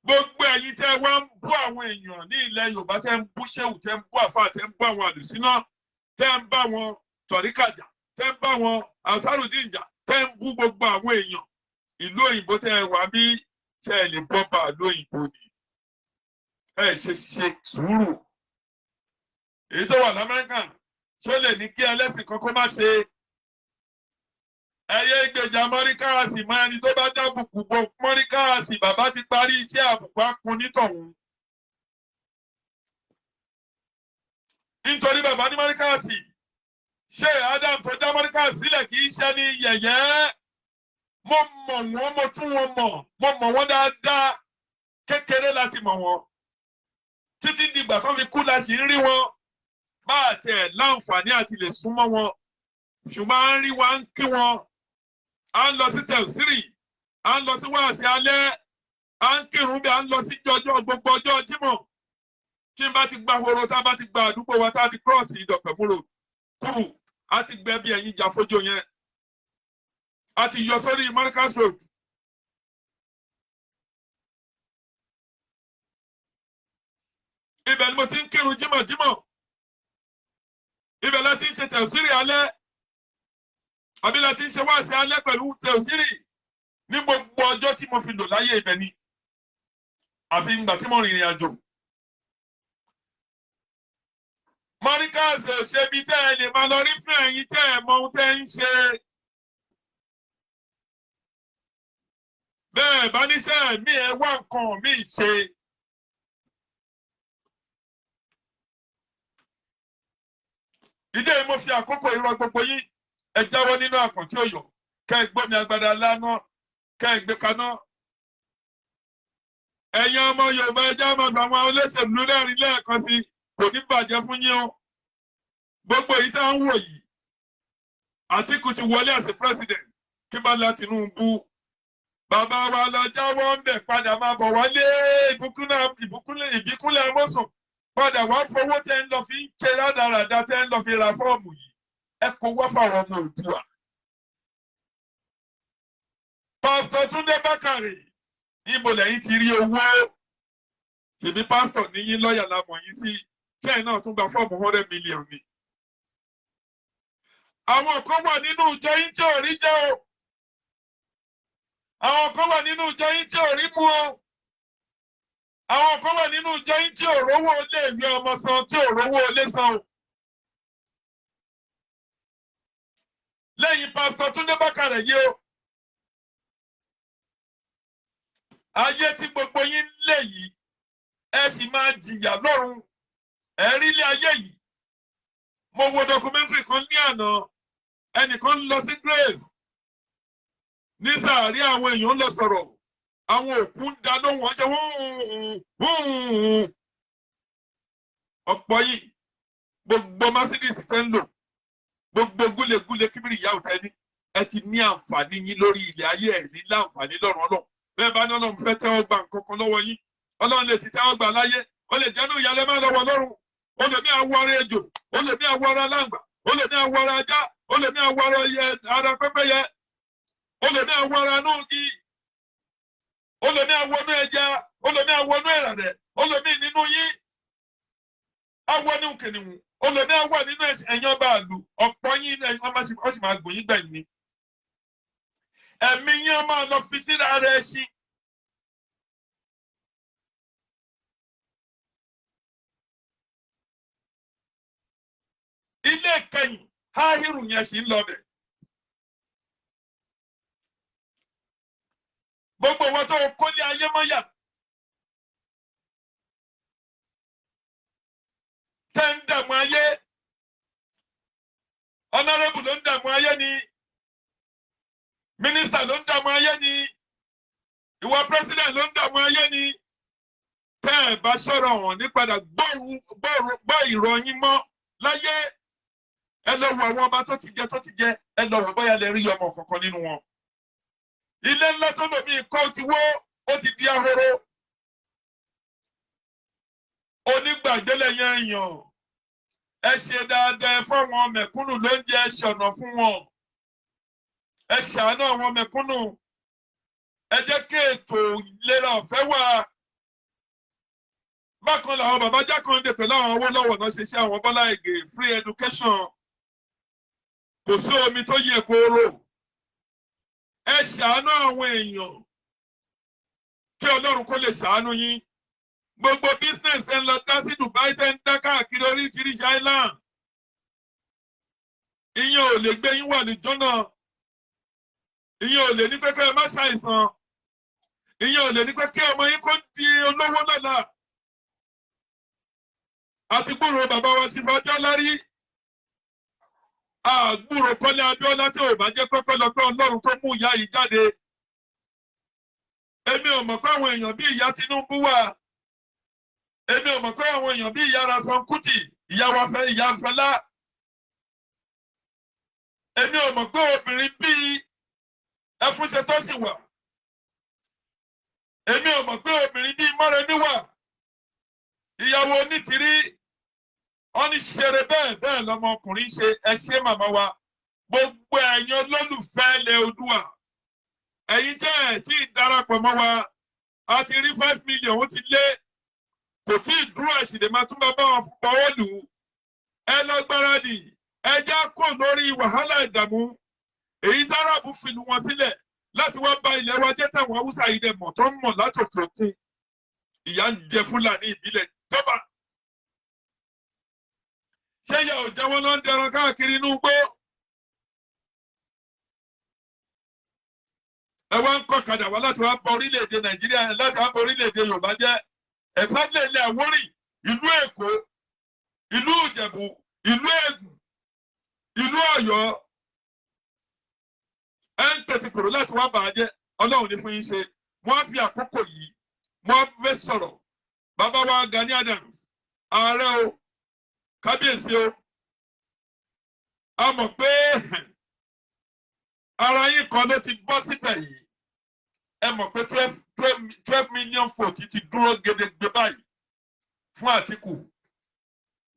Gbogbo ẹ̀yin tẹ́ wá ń bú àwọn èèyàn ní ilẹ̀ Yorùbá, tẹ́ ń bú ṣéwù, tẹ́ ń bú àfáà, tẹ́ ń bú àwọn àlùsínà, tẹ́ ń bá wọn tọ̀ríkàjà, tẹ́ ń bá wọn àsárùdín jà, tẹ́ ń bú gbogbo àwọn èèyàn ìlú òyìnbó tẹ́ ẹ wà bí, ṣe ẹ lè bọ́ bá ìlú òyìnbó ni? Ẹ ṣe ṣe sùúrù. Èyí tó wà l'Amẹ́ríkà, ṣó lè ní kí ẹlẹ́sìn kan kó má ṣe? Ẹyẹ ìgbèjà mọ́ríkàsì mọ ẹni tó bá dábùkù bọ mọ́ríkàsì, bàbá ti parí iṣẹ́, àbùkù akun nítọ̀hún. Nítorí bàbá ní mọ́ríkàsì, ṣé Adam tó dá mọ́ríkàsì sílẹ̀ kì í ṣe ní yẹ̀yẹ́? Mo mọ̀ wọ́n, mo tún wọn mọ̀, mo mọ̀ wọ́n dáadáa. Kékeré láti mọ̀ wọ́n títí dìgbà tó fi kú la sì ń rí wọn. Bá a tẹ̀ láǹfààní àti lè súnmọ́ wọn, ṣùgbọ́n à ń rí wa, ń kí wọn, à ń lọ sí tẹ̀sírì, à ń lọ sí wáàsí alẹ́, à ń kírun bí à ń lọ sí ọjọ́ gbogbo ọjọ́ Jímọ̀. Tí n bá ti gba horo, tá a bá ti gba àdúgbò wa, tá a ti cross Ìdọ̀pẹ̀múrò kúrú, a ti gbẹ bí ẹ̀yìn jàfójò yẹn, a ti yọ sórí Marcus Road. Ibẹ̀ ni mo ti ń kírun jímọ̀jímọ̀, ibẹ̀ la ti ń ṣe tẹ̀sírì alẹ́, àbí la ti ń ṣe wáàsí alẹ́ pẹ̀lú tẹ̀sírì ní gbogbo ọjọ́ tí mo fi lò láyé. Ibẹ̀ ni, àfi ìgbà tí mo rìnrìn àjò. Mọ́ríkàsì ò ṣe ibi tẹ́ ẹ lè máa lọ rí fún ẹ̀yin tẹ́ ẹ mọ ohun tẹ́ ń ṣe. Bẹ́ẹ̀ bá níṣẹ́ mi, ẹ wá nǹkan mi ṣe. Ìdí èyí mo fi àkókò irọ́ gbogbo yín, ẹ jáwọ́ nínú àkàntí òyò, kẹ́ ẹ gbómi agbada lánà, kẹ́ ẹ gbé kaná. Ẹ̀yin ọmọ Yorùbá, ẹ já máa gba àwọn olóṣèlú lẹ́rìn lẹ́ẹ̀kan sí, kò ní bàjẹ́ fún yín o. Gbogbo èyí tá à ń wò yìí, Àtíkù ti wọlé as a president, kí bá la Tinubu. Bàbá wa lọ jáwọ́ ń bẹ̀, padà máa bọ̀ wálé. Ìbíkúnlẹ̀ amọ̀sùn, padà wá fowó tẹ́ ń lọ fi ń ṣe rádaràda, tẹ́ ń lọ fi ra fọ́ọ̀mù yìí, ẹ kó wá fáwọn ọmọ Oòduà. Pásítọ̀ Túndé Bákàrè, níbo lẹ́yìn ti rí owó? Ṣèbí pásítọ̀ níyín, lọ́ọ̀yà la mọ̀ yín sí, ṣẹ́yìn náà tún gba fọ́ọ̀mù 100 million ni? Àwọn kan wà nínú ìjọ yín tí ò rí jẹ́ o. Àwọn kan wà nínú ìjọ yín tí ò rí mu o. Àwọn kan wà nínú ìjọ yín tí ò rówó iléèwé ọmọ san, tí ò rówó ilé san o. Lẹ́yìn Pásítọ̀ Túndé Bákàrẹ̀ yìí o, ayé tí gbogbo yín lè yìí, ẹ sì máa jìyà lọ́run. Ẹ rí ilé ayé yìí. Mo wo documentary kan ní àná, ẹnìkan lọ sí grave ní sàárì, àwọn èèyàn ń lọ sọ̀rọ̀, àwọn òkú ń da lóhùn, wọ́n ṣe wọ́n. Ọ̀pọ̀ yìí, gbogbo Mercedes tẹ́ ń lò, gbogbo gúlegúle kíbìrì ìyá òtá ẹni, ẹ ti ní àǹfààní yín lórí ilẹ̀ ayé, ẹ̀ ní láǹfààní lọ́run. Ọlọ́run bẹ́ẹ̀ bá ní Ọlọ́run fẹ́ tẹ́wọ́ gba nǹkan kan lọ́wọ́ yín, Ọlọ́run lè ti tẹ́wọ́ gbà láyé, ó lè jẹ́nu ìyálẹ́ má lọ́wọ́ Ọlọ́run. Ó lè ní àwọ̀ ara ejò, ó lè ní àwọ̀ ara aláǹgbá, ó lè ní àwọ̀ ara ajá, ó lè ní àwọ̀ ara pẹ́pẹ́yẹ, ó lè ní àwọ̀ ara núgi, ó lè ní àwọ̀ inú ẹja, ó lè ní àwọ̀ inú ìrànlẹ̀, ó lè ní nínú yín awọ ní kìnìún, ó lè ní àwọ̀ nínú ẹ̀yìn ọba àlù. Ọ̀pọ̀ yín ó sì máa gùn yín gbẹ̀yìn ni. Ẹ̀mí yín ó máa lọ fi síra rẹ̀ sí. Ilé ìkẹyìn háhírù yẹn sì ń lọ bẹ̀. Gbogbo wọn tó kólé ayé mọ́yà tẹ́ ń dààmú ayé, honourable ló ń dààmú ayé ni, mínísítà ló ń dààmú ayé ni, ìwà president ló ń dààmú ayé ni. Tẹ́ ẹ̀ bá sọ̀rọ̀ wọn ní padà gbọ́ ìròyìn mọ́ láyé. Ẹ lọ wo àwọn ọba tó ti jẹ tó ti jẹ, ẹ lọ wò bóyá lè rí ọmọ kankan nínú wọn. Ilé ńlá tó lòmí kọ́ ti wó, ó ti di ahoro. Onígbàgbélé yẹn yàn, ẹ ṣe dáadáa fáwọn mẹ̀kúnnù ló ń jẹ, ẹ ṣọ̀nà fún wọn, ẹ ṣàánú àwọn mẹ̀kúnnù, ẹ jẹ́ kí ètò ìlera ọ̀fẹ́ wà. Bákan làwọn bàbá Jákàndé pẹ̀lú àwọn Awólọ́wọ̀ náà ṣe ṣe àwọn Bọ́lá Ìgè free education, kò sí omi tó yẹ kóró. Ẹ ṣàánú àwọn èèyàn kí Ọlọ́run kó lè ṣàánú yín. Gbogbo business ẹ ń lọ dá sí Dubai, tẹ́ ń dá káàkiri oríṣiríṣi island, ìyẹn ò lè gbé yín wà ní jọ́nà, ìyẹn ò lè ní pé kí ẹ má ṣàìsàn, ìyẹn ò lè ní pé kí ọmọ yín kó di olówó lọ́la. Àti gbúrò bàbá wa ṣe fún Abíọ́lá rí, àgbúrò Kọ́lé Abíọ́lá tí ò bá jẹ́ pẹ́pẹ́lọpẹ́ Ọlọ́run tó mú ìyá yìí jáde. Èmi ò mọ̀ pé àwọn èèyàn bí ìyá Tinubu wà. Èmi ò mọ̀ pé àwọn èèyàn bí ìyá Ransome Kuti, ìyá wa fẹ́, ìyá Fẹlá. Èmi ò mọ̀ pé obìnrin bí Ẹfúnṣetán sì wà. Èmi ò mọ̀ pé obìnrin bí Mọ́remí wà. Ìyàwó Onítìrí, wọ́n ní ṣeré bẹ́ẹ̀ bẹ́ẹ̀ lọmọkùnrin ṣe. Ẹ ṣé màmá wa. Gbogbo ẹ̀yin olólùfẹ́ ilẹ̀ Oòduà, ẹ̀yin tẹ́ ẹ̀ tí ì darapọ̀ mọ́ wa, a ti rí 5 million, ó ti lé, kò tí ì dúró, ẹ̀sìn lè máa tún bá bá wọn fọwọ́ lù ú. Ẹ lọ gbáradì, ẹ já kó lórí wàhálà ìdààmú èyí táràbù fìlú wọn sílẹ̀ láti wá ba ilẹ̀ wa jẹ́, táwọn Haúsá yìí dẹ̀ mọ̀ tó ń mọ̀ látòkè òkun. Ìyà ń jẹ Fúlàní ìbílẹ̀ tọ́ba. Ṣé ìyà ò jẹ́ wọn lọ ń dẹran káàkiri inú igbó? Ẹ wá ń kọ́ kadà wá láti wá bọ orílẹ̀-èdè Nàìjíríà, láti wá bọ orílẹ̀-èdè Yorùbá jẹ́. Exactly ilẹ̀ Àwórì, ìlú Èkó, ìlú Ìjẹ̀bú, ìlú Ègùn, ìlú Ọ̀yọ́, ẹ ń pètè kòrò láti wá bàá jẹ́. Ọlọ́run ní fún yín ṣe. Wọ́n á fi àkókò yìí, wọ́n fẹ́ sọ̀rọ̀. Bàbá wa Gani Adams, ààrẹ o, kábíyèsí o, a mọ̀ pé ara yín kan ló ti bọ́ síbẹ̀ yìí. Ẹ mọ̀ pé 12 million vote ti dúró gedegbe báyìí fún Àtìkù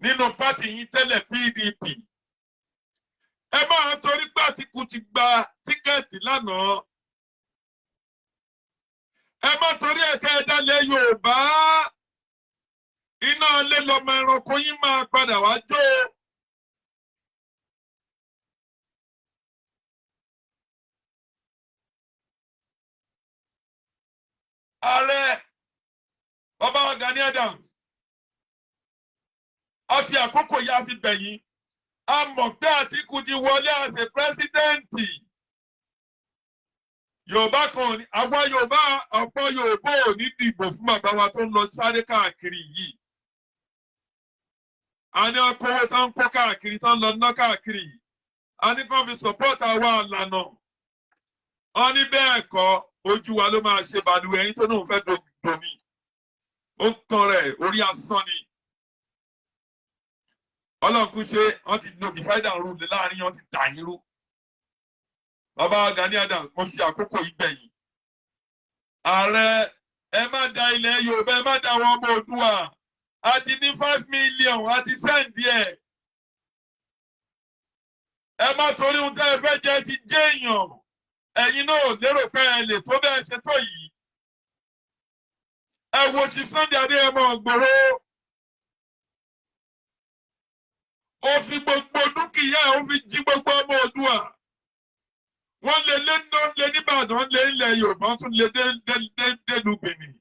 nínú party yín tẹ́lẹ̀, PDP. Ẹ máa torí pé Àtìkù ti gba ticket lánàá, ẹ má torí ẹ̀ka ẹ̀dálẹ̀ Yorùbá. Iná ilé lọmọ ẹranko yín máa padà wá jó. Ààrẹ, bàbá wa Gani Adams, a fi àkókò yá fi bẹ̀yìn. A mọ̀ pé Àtíkù ti wọlé as a president. Yorùbá kan ní àwa Yorùbá, ọ̀pọ̀ Yorùbá ò ní dìbò fún bàbá wa tó ń lọ sáré káàkiri yìí. A ní ọkọ̀wé tó ń kó káàkiri, tó ń lọ ná káàkiri yìí. A ní kàn fi support àwa àlànà. Wọ́n ní bẹ́ẹ̀ kọ́, ojú wa ló máa ṣe balùwẹ̀. Ẹ̀yin tó náà fẹ́ domi, ó ń tan rẹ̀ orí asán ni. Ọlọ́run kú ṣe wọ́n ti no divide and rule láàrin, wọ́n ti dà yín rú. Bàbá Gani Adams, mo fi àkókò yìí bẹ̀ yín. Ààrẹ, ẹ má da ilẹ̀ Yorùbá, ẹ má da àwọn ọmọ Oòduà. A ti ní 5 million, a ti send ẹ̀. Ẹ má torí ohun tẹ́ ẹ fẹ́ jẹ ti jẹ́ èèyàn. Ẹ̀yin náà ò lérò pé ẹ lè tó bẹ́ẹ̀ ṣe tó yìí. Ẹ wo Chief Sunday Adéyẹmọ Ìgbòho, ó fi gbogbo dúkìá ẹ̀, ó fi jí gbogbo ọmọ Oòduà. Wọ́n lé lé ná lé nìbàdàn, lé ilẹ̀ Yorùbá, tún lé dé dé dé délu Benin.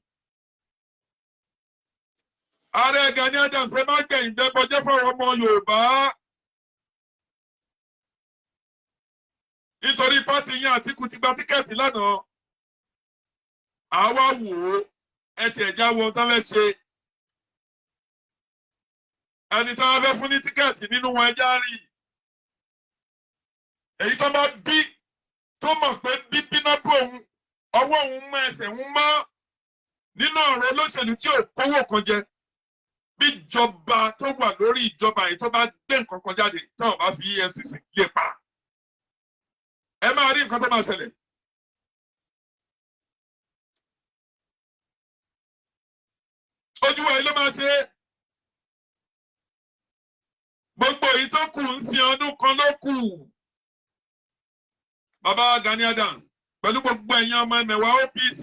Ààrẹ Gani Adams, ẹ má gbẹ̀yìn bẹ́bọjẹ́ fáwọn ọmọ Yorùbá nítorí party yín. Àtíkù ti gba ticket lánàá. Àwa wò ó, ẹ tiẹ̀ já wo ohun tó fẹ́ ṣe. Ẹni tó wọ́n fẹ́ fún ní ticket nínú wọn, ẹja rí èyí tó bá bí tó mọ̀ pé bíbíná bó òun, ọwọ́ òun mọ́, ẹsẹ̀ òun mọ́ nínú ọ̀rọ̀ olóṣèlú tí ò kówó kan jẹ. Bíjọba tó wà lórí ìjọba yìí tó bá gbé nǹkan kan jáde, tó ò bá fi EFCC lè pa, ẹ máa rí nǹkan tó máa ṣẹlẹ̀. Ojú wa yìí ló máa ṣe é. Gbogbo èyí tó kù ń sin ọdún kan ló kù. Bàbá Gani Adams pẹ̀lú gbogbo ẹ̀yin ọmọ ẹ̀mẹ̀wá OPC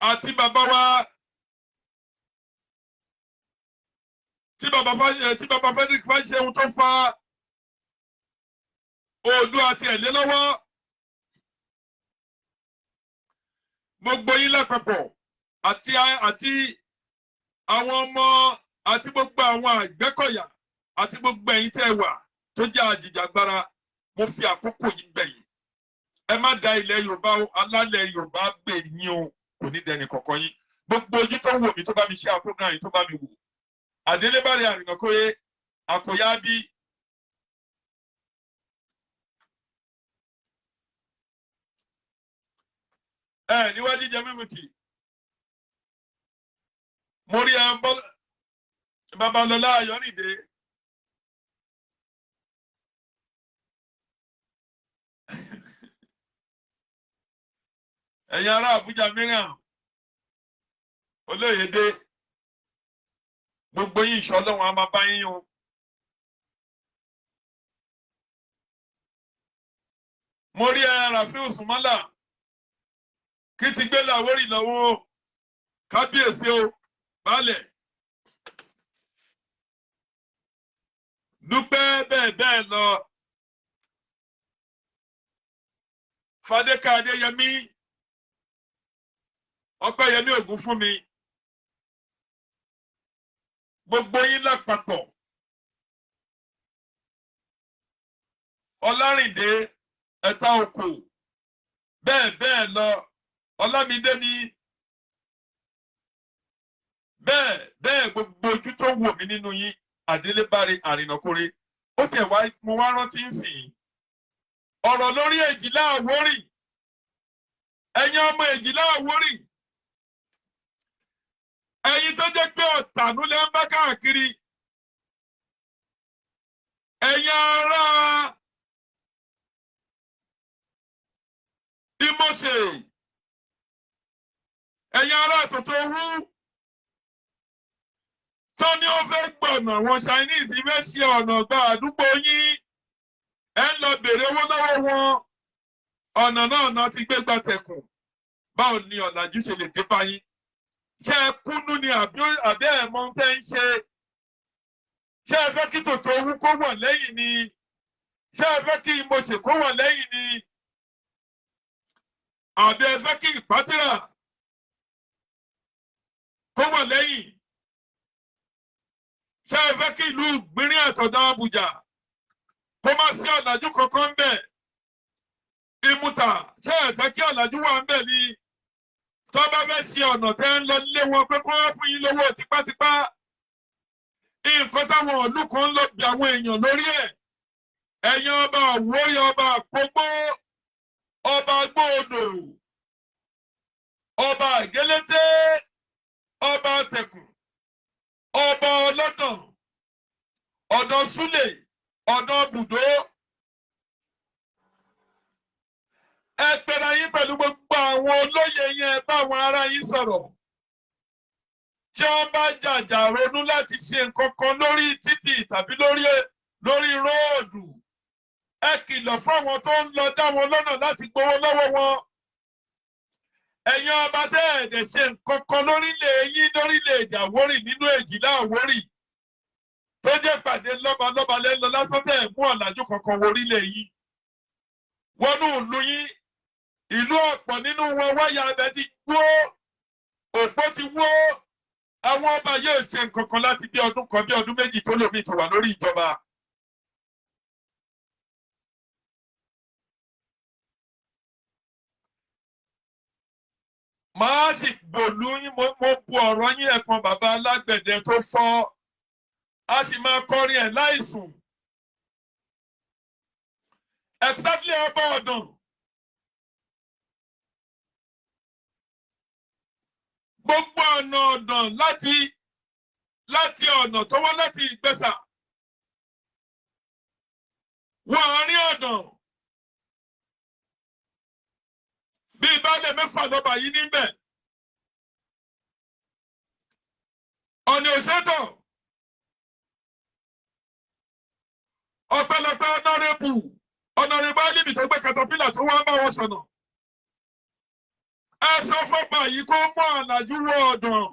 àti bàbá wa tí bàbá Frederick Fáṣẹ̀hùn tó fa Oòduà àti ẹ̀lẹ́ lọ́wọ́, gbogbo yín lápapọ̀ àti àwọn ọmọ àti gbogbo àwọn Àgbẹ̀kọ̀yà àti gbogbo ẹ̀yin tẹ́ ẹ wà tó jẹ́ àjìjàgbara, mo fi àkókò yìí bẹ̀ yín, ẹ má da ilẹ̀ Yorùbá o. Alálẹ̀ Yorùbá gbè yín o, kò ní dẹni kọ̀ọ̀kan yín. Gbogbo ojú tó wò mí, tó bá mi ṣe àkókò yìí, tó bá mi wò, àdélébàrè àrìnàkóyè àkóyá bí ẹ níwájú jẹ mímu tì. Mo rí ẹ Babalọlá Ayọ̀nìdé. Ẹ̀yin ará Àbújá, Miriam Olóyèdè, gbogbo yín, ìṣọ́ Ọlọ́run á máa bá yín o. Mo rí ẹ Rafiu Sùmọ́là kí ti gbé làwórì lọ́wọ́, kábíyèsí o, baálẹ̀ dúpẹ́ bẹ́ẹ̀ bẹ́ẹ̀ lọ. Fadékà Adéyẹmí, Ọpẹ́yẹmí Ògún fún mi, gbogbo yín lápapọ̀, Ọlárìndé ẹ̀ta òkò, bẹ́ẹ̀ bẹ́ẹ̀ lọ, Ọlámídé ni, bẹ́ẹ̀ bẹ́ẹ̀, gbogbo ojú tó wò mí nínú yín, àdélébáre àrìnàkóre. Ó tiẹ̀ wá, mo wá rántí ń sìn ọ̀rọ̀ lórí Èjìlá Àwórì. Ẹ̀yin ọmọ Èjìlá Àwórì, ẹ̀yin tó jẹ́ pé ọ̀tànú lẹ́ ń bá káàkiri, ẹ̀yin ará Ìmọ̀ṣẹ̀, ẹ̀yin ará Tòtò Owú tó ní ó fẹ́ gbọ̀nà àwọn Chinese fẹ́ ṣe ọ̀nà gba àdúgbò yín, ẹ ń lọ bèrè owó lọ́wọ́ wọn. Ọ̀nà náà náà ti gbé gba tẹ̀kùn. Báwo ni ọ̀làjú ṣe lè dé báyìí? Ṣé ẹ kúnú ni àbí ẹ mọ ohun tẹ́ ń ṣe? Ṣé ẹ fẹ́ kí Tòtò Owú kó wà lẹ́yìn ni? Ṣé ẹ fẹ́ kí Ìmọ̀ṣẹ̀ kó wà lẹ́yìn ni? Àbí ẹ fẹ́ kí Ìpátìrà kó wà lẹ́yìn? Ṣé ẹ fẹ́ kí ìlú Ìgbìnrin àtọ̀dá Àbújá kó má sí ọ̀làjú kankan ń bẹ̀? Ìmùtà, ṣé ẹ fẹ́ kí ọ̀làjú wà ń bẹ̀ ni? Tó bá fẹ́ ṣe ọ̀nà tẹ́ ń lọ lé wọn pé kó wọ́n fún yín lówó tipátipá. Nǹkan táwọn ìlú kan ń lọ bí àwọn èèyàn lórí ẹ̀. Ẹ̀yin ọba Àwórì, ọba Àkógbó, ọba Gbóodò, ọba Àgélété, ọba Tẹ̀kùn, ọba Ọlọ́dàn, ọ̀dọ̀ Súlè, ọ̀dọ̀ Bùdó. Ẹ pera yín pẹ̀lú gbogbo àwọn olóyè yẹn, bá àwọn ará yín sọ̀rọ̀. Tí wọ́n bá jàjà ronú láti ṣe nǹkan kan lórí títì tàbí lórí road, ẹ kìlọ̀ fáwọn tó ń lọ dá wọn lọ́nà láti gbowó lọ́wọ́ wọn. Ẹ̀yin ọba tẹ́ ẹ̀ dẹ̀ ṣe nǹkan kan lórílẹ̀ yín, lórílẹ̀ èdè Àwórì, nínú èjìlá Àwórì, tó jẹ́ pàdé lọ́balọ́ba lẹ́nu lásán, tẹ́ ẹ̀ mú ọ̀làjú kankan wọ orílẹ̀ yín, wọnú ìlú yín, ìlú ọ̀pọ̀ nínú wọn, wáyà abẹ ti gbó, òpó ti wó. Àwọn ọba yóò ṣe nǹkan kan láti bí ọdún kan, bí ọdún 2 tó lómi ti wà lórí ìjọba. Màá sì bòlú yín, mo bu ọ̀rọ̀ yín ẹ̀kan bàbá alágbẹ̀dẹ tó fọ́, a sì máa kọrin ẹ̀ láìsùn. Exactly, ọba ọ̀dàn. Gbogbo ọ̀nà ọ̀dàn láti ọ̀nà tó wá láti Ìgbẹ́sà wọ àárín ọ̀dàn, bíi baálé mẹ́fà lọ́ba yìí níbẹ̀. Ọ̀nà òṣètò, ọ̀pẹ̀lọpẹ̀ honourable Álímì tó gbé katapila tó wá ń bá wọn sọ̀nà. Ẹ sọ fọ́pà yìí kó mú àlàjú wọ ọ̀dàn.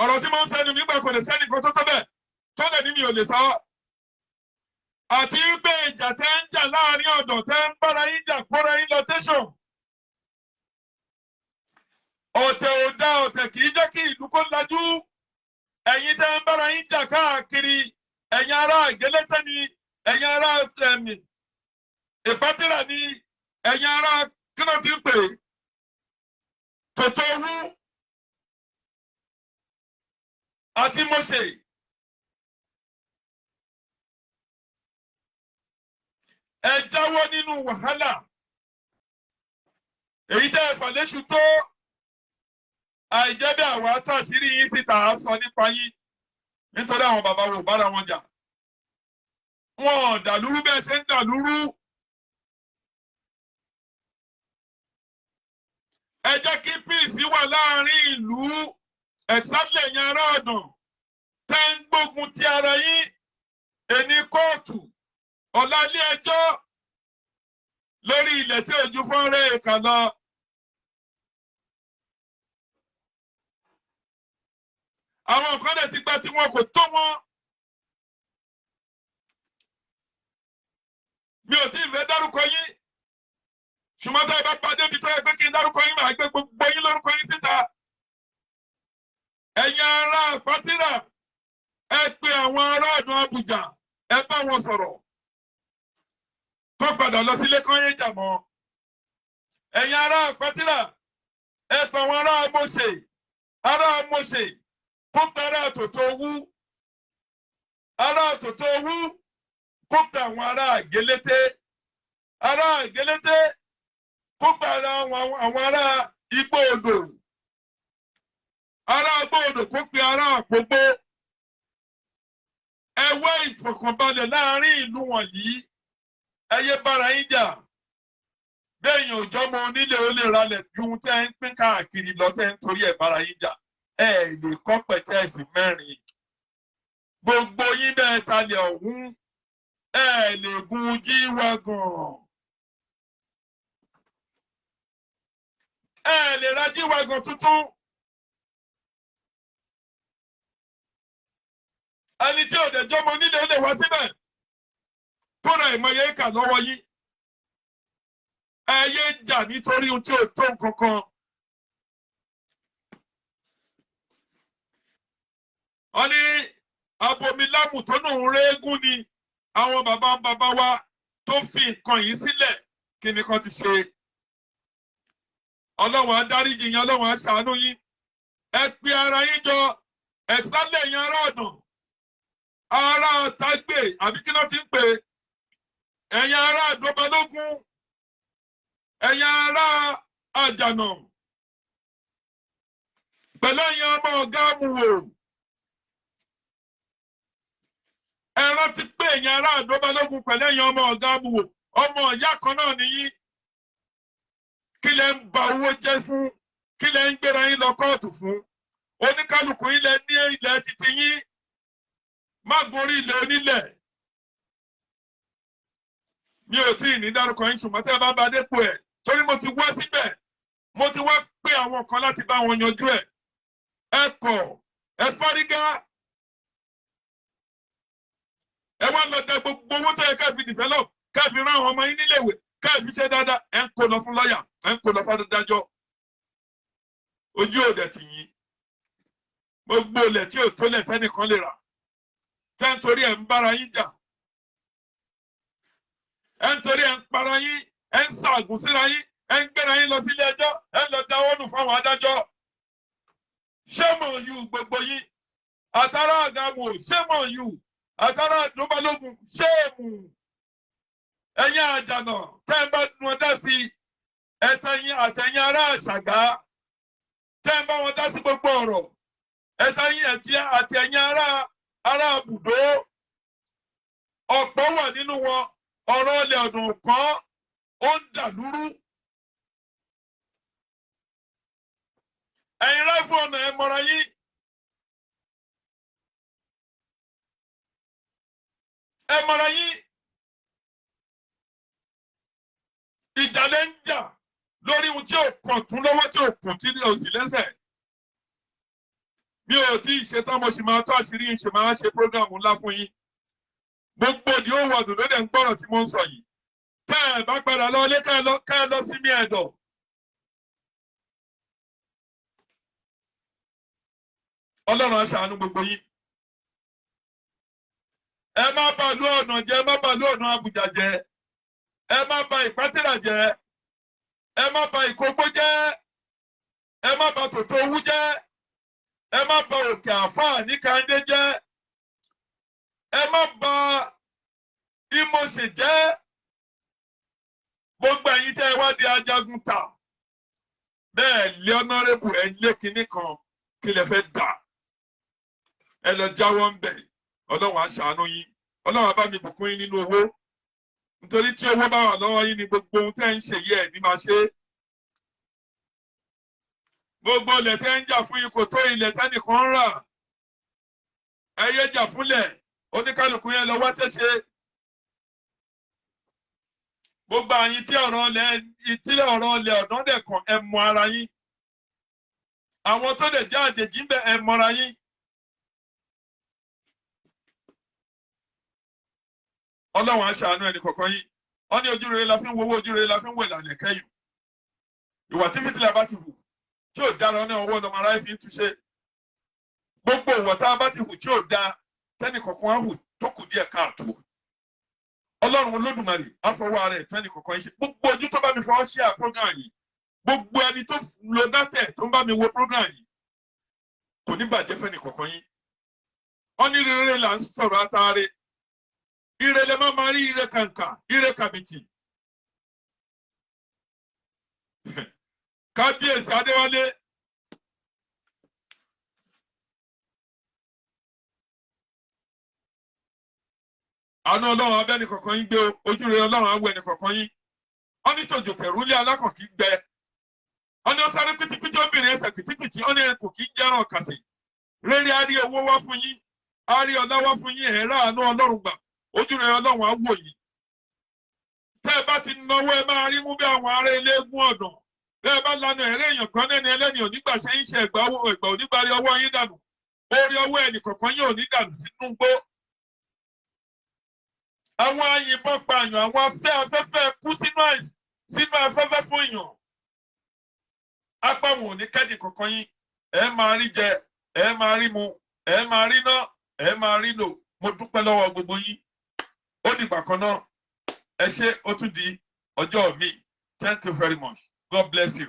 Ọ̀rọ̀ tí mo ń fẹnu mi gbà, kò lè sẹ́nìkan tó tó bẹ́ẹ̀ tó lè ní mi ò lè sọ. Àti pé ìjà tẹ́ ń jà láàrin ọ̀dàn, tẹ́ ń bára yín jà, kóra yín lọ tẹ́sán. Ọ̀tẹ̀ ò dá, ọ̀tẹ̀ kì í jẹ́ kí ìlú kó lajú. Ẹ̀yin tẹ́ ń bára yín jà káàkiri, ẹ̀yin ará Ìgẹ́lẹ́tẹ̀ ni, ẹ̀yin ará ẹ̀mí Ìpátìrà ni, ẹ̀yin ará kí ló ti ń pè tòtò owó àti Mọ̀ṣẹ̀. Ẹ jáwọ́ nínú wàhálà èyí tẹ́ ẹ fà léṣu tó. Àìjẹ́ bí àwa tàṣírí yín síta, á sọ nípa yín, nítorí àwọn bàbá wo bára wọn jà, wọn ò dàlúrú bẹ́ẹ̀ ṣe ń dàlúrú. Ẹ jẹ́ kí peace wà láàrin ìlú. Exactly, ẹ̀yin ará ọ̀dàn tẹ́ ń gbógun ti ara yín, ẹni kóòtù, ọ̀la ilé ẹjọ́, lórí ilẹ̀ tí ojú fọ́nrẹ́ èkà lọ. Àwọn kan dẹ̀ ti gba tí wọn kò tó wọn. Mi ò tí ì fẹ́ dárúkọ yín, ṣùgbọ́n tá ẹ bá pa débi tó yẹ pé kí n dárúkọ yín, màá gbé gbogbo yín lórúkọ yín síta. Ẹ̀yin ará Pátírà, ẹ pe àwọn ará ọ̀dàn Àbújá, ẹ bá wọn sọ̀rọ̀ kó padà lọ sílé kán yé jà mọ́. Ẹ̀yin ará Pátírà, ẹ pe àwọn ará Mọ̀ṣẹ̀, ará Mọ̀ṣẹ̀ kó pe ará Tòtò Owú, ará Tòtò Owú kó pe àwọn ará Àgélété, ará Àgélété kó pe àwọn ará Igbó Odò, ará Igbó Odò kó pe ará Àkógbó. Ẹ wá ìfọ̀kànbalẹ̀ láàrin ìlú wọ̀nyí, ẹ yé bára yín jà. Bẹ́ẹ̀yàn òjọ́mọ onílé ó lè ralẹ̀ ju ohun tẹ́ ń pín káàkiri lọ tẹ́ ń torí ẹ̀ bára yín jà. Ẹ lè kọ́ pẹ̀tẹ́ẹ̀sì mẹ́rin. Gbogbo yín bẹ́ẹ̀ talẹ̀ ọ̀hún, ẹ lè gun G-Wagon. Ẹ lè ra G-Wagon tuntun. Ẹni tí ò dẹ̀ jọ́mọ onílé ó lè wá síbẹ̀ kóra ìmọye kà lọ́wọ́ yín. Ẹ yé jà nítorí ohun tí ò tó nǹkan kan. Wọ́n ní abomilámù tó náà ń réégún ni àwọn bàbá ń bàbá wa tó fi nǹkan yìí sílẹ̀, kí ni kan ti ṣe? Ọlọ́run á dáríjì yín, Ọlọ́run á ṣàánú yín. Ẹ pe ara yín jọ, ẹ sálẹ̀ yín ará ọ̀nà, ará Tágbè, àbí kí ló ti ń pè é? Ẹ̀yin ará Àdóbalógún, ẹ̀yin ará Àjànà, pẹ̀lú ẹ̀yin ọmọ ọ̀gá Àmúwò. Ẹ rántí pé ẹ̀yin ará Àdóbalógún pẹ̀lú ẹ̀yin ọmọ ọ̀gá Àmúwò, ọmọ ìyá kan náà nìyí. Kí lẹ ń ba owó jẹ́ fún? Kí lẹ ń gbéra yín lọ kóòtù fún? Oníkálukú ilẹ̀ ní ilẹ̀ títí yín. Má gorí ilẹ̀ onílẹ̀. Mi ò tí ì ní dárúkọ yín, ṣùgbọ́n tẹ́ ẹ bá ba dépò ẹ̀, torí mo ti wá síbẹ̀, mo ti wá pé àwọn kan láti bá wọn yanjú ẹ̀. Ẹ kọ̀, ẹ fárígá. Ẹ wá lọ da gbogbo owó tó yẹ ká fi develop, ká fi rán àwọn ọmọ yín níléèwé, ká fi ṣe dáadáa, ẹ ń kó lọ fún lọ́yà, ẹ ń kó lọ fún adájọ́. Ojú òde tì yín. Gbogbo ilẹ̀ tí ò tó lẹ̀ tẹ́nìkan lè rà. Tẹ́ ń torí ẹ̀ ń bára yín jà. Ẹ ń torí ẹ̀ ń para yín, ẹ ń ṣaàgùn síra yín, ẹ ń gbéra yín lọ sílé ẹjọ́, ẹ ń lọ dáwọ́ nù fáwọn adájọ́. Shame on you gbogbo yín. Àtàrà Àgàmù, shame on you. Àtàrà Àdóbalógún, shame. Ẹ̀yin Àjànà, tẹ́ ẹ bá wọn dá sí ẹ̀tẹ̀yìn àtẹ̀yìn ará Àṣàgá, tẹ́ ẹ bá wọn dá sí gbogbo ọ̀rọ̀. Ẹ̀tẹ̀yìn àti ẹ̀yin ará Àbùdó, ọ̀pọ̀ wà nínú wọn, ọ̀rọ̀ ilẹ̀ ọ̀dùn kan ó ń dà lúrú. Ẹ̀yin ráìfù ọ̀nà ẹ̀ mọ̀ra yín. Ẹ mọ̀ra yín. Ìjà lẹ́ ń jà lórí ohun tí ò kàn tún lọ́wọ́, tí ò kàn tí ò sì lẹ́sẹ̀. Mi ò tí ì ṣetán, mo sì máa tó àṣírí yín, ṣe máa ṣe prógráàmù ńlá fún yín. Gbogbo òdì ó wọ̀dùn ló dẹ̀ ń gbọ́rọ̀ tí mo ń sọ yìí. Tẹ́ ẹ bá padà lọ ilé, ká ẹ lọ sí mi ẹ̀dọ̀. Ọlọ́run á ṣàánú gbogbo yín. Ẹ má bàlú ọ̀nà jẹ́, ẹ má bàlú ọ̀nà Àbújá jẹ́, ẹ má bà Ìpátìrà jẹ́, ẹ má bà Ìkógbó jẹ́, ẹ má bà Tòtò Owú jẹ́, ẹ má bà Òkè Àfáà ní Kàndé jẹ́, ẹ má bà Ìmọ̀ṣẹ̀ jẹ́. Gbogbo ẹ̀yin tẹ́ ẹ wá di ajagun ta, bẹ́ẹ̀ lé ọ̀nàrẹ́bù ẹ̀ lé kinní kan, kí lẹ fẹ́ dà? Ẹ lọ jáwọ́ ń bẹ̀. Ọlọ́run á ṣàánú yín, Ọlọ́run á bá mi bùkún yín nínú owó. Nítorí tí owó bá wà lọ́wọ́ yín ni gbogbo ohun tẹ́ ń ṣe yìí ẹ̀ ní máa ṣe é. Gbogbo ilẹ̀ tẹ́ ń jà fún yín kò tó ilẹ̀ tẹ́nìkan ń rà. Ẹ yé jà fúnlẹ̀, oníkálukú yẹn lọ wá ṣẹ́ṣe. Gbogbo àyín tí ọ̀rọ̀ ilẹ̀ ọ̀nà dẹ̀ kàn, ẹ mọ ara yín. Àwọn tó dẹ̀ jẹ́ àjèjì ń bẹ, ẹ mọra yín. Ọlọ́run á ṣàánú ẹnì kọ̀ọ̀kan yín. Wọ́n ní ojú rere la fi ń wowó, ojú rere la fi ń wò ìlànà kẹ́yìn. Ìwà tí fìtílà bá ti hù tí ò dára ní ọwọ́ ọlọ́mọ aráyé fi ń túnṣe. Gbogbo ìwà tá a bá ti hù tí ò dáa, tẹ́nì kọ̀ọ̀kan á hù tó kù díẹ̀ káàtó. Ọlọ́run Olódùmarè á fọwọ́ ara ẹ̀ tẹ́nì kọ̀ọ̀kan yín ṣe. Gbogbo ojú tó bá mi fọwọ́ ṣe à program yìí, gbogbo ẹni tó lo dátẹ̀ tó ń bá mi wo program yìí, kò ní bàjẹ́ fẹ́nì kọ̀ọ̀kan yín. Wọ́n ní rere là ń sọ̀rọ̀ àtàrẹ. Ire lẹ máa máa rí, ire kàǹkà, ire kàbìtì. Kábíyèsí Adéwálé. Àánú Ọlọ́run abẹ́ ẹnì kọ̀ọ̀kan yín gbé o, ojú rere Ọlọ́run á wo ẹnì kọ̀ọ̀kan yín. Wọ́n ní tòjò tẹ̀rúlé alákàn kì í gbẹ. Wọ́n ní ó sáré pìtìpìtì obìnrin ẹsẹ̀ pìtìpìtì, wọ́n ní kò kì í jẹ́ràn kàsì. Rere á rí owó wá fún yín, á rí ọlá wá fún yín, ẹ̀rá àánú Ọlọ́run gbà. Ojú rere Ọlọ́run á wò yín. Tẹ́ ẹ bá ti náwó, ẹ máa rí mú bí àwọn ará eléégún ọ̀dàn. Bẹ́ẹ̀ bá lanu ẹ̀rẹ́ èèyàn kan lẹ́ni ẹlẹ́ni onígbà ṣe ń ṣe ẹ̀gbà onígbàrí ọwọ́ yín dànù. Orí ọwọ́ ẹnì kọ̀ọ̀kan yín ò ní dànù sínú igbó. Àwọn ayìnbọn pààyàn, àwọn afẹ́fẹ́ kú sínú máa fẹ́fẹ́ fún èèyàn. Apá wọn ò ní kẹ́dì kankan yín. Ẹ máa rí jẹ, ẹ máa rí mu, ẹ máa rí ná, ẹ máa rí lò. Mo dúpẹ́ lọ́wọ́ gbogbo yín. Ó dìgbà kan náà. Ẹ ṣé, ó tún di ọjọ́ mi. Thank you very much. God bless you.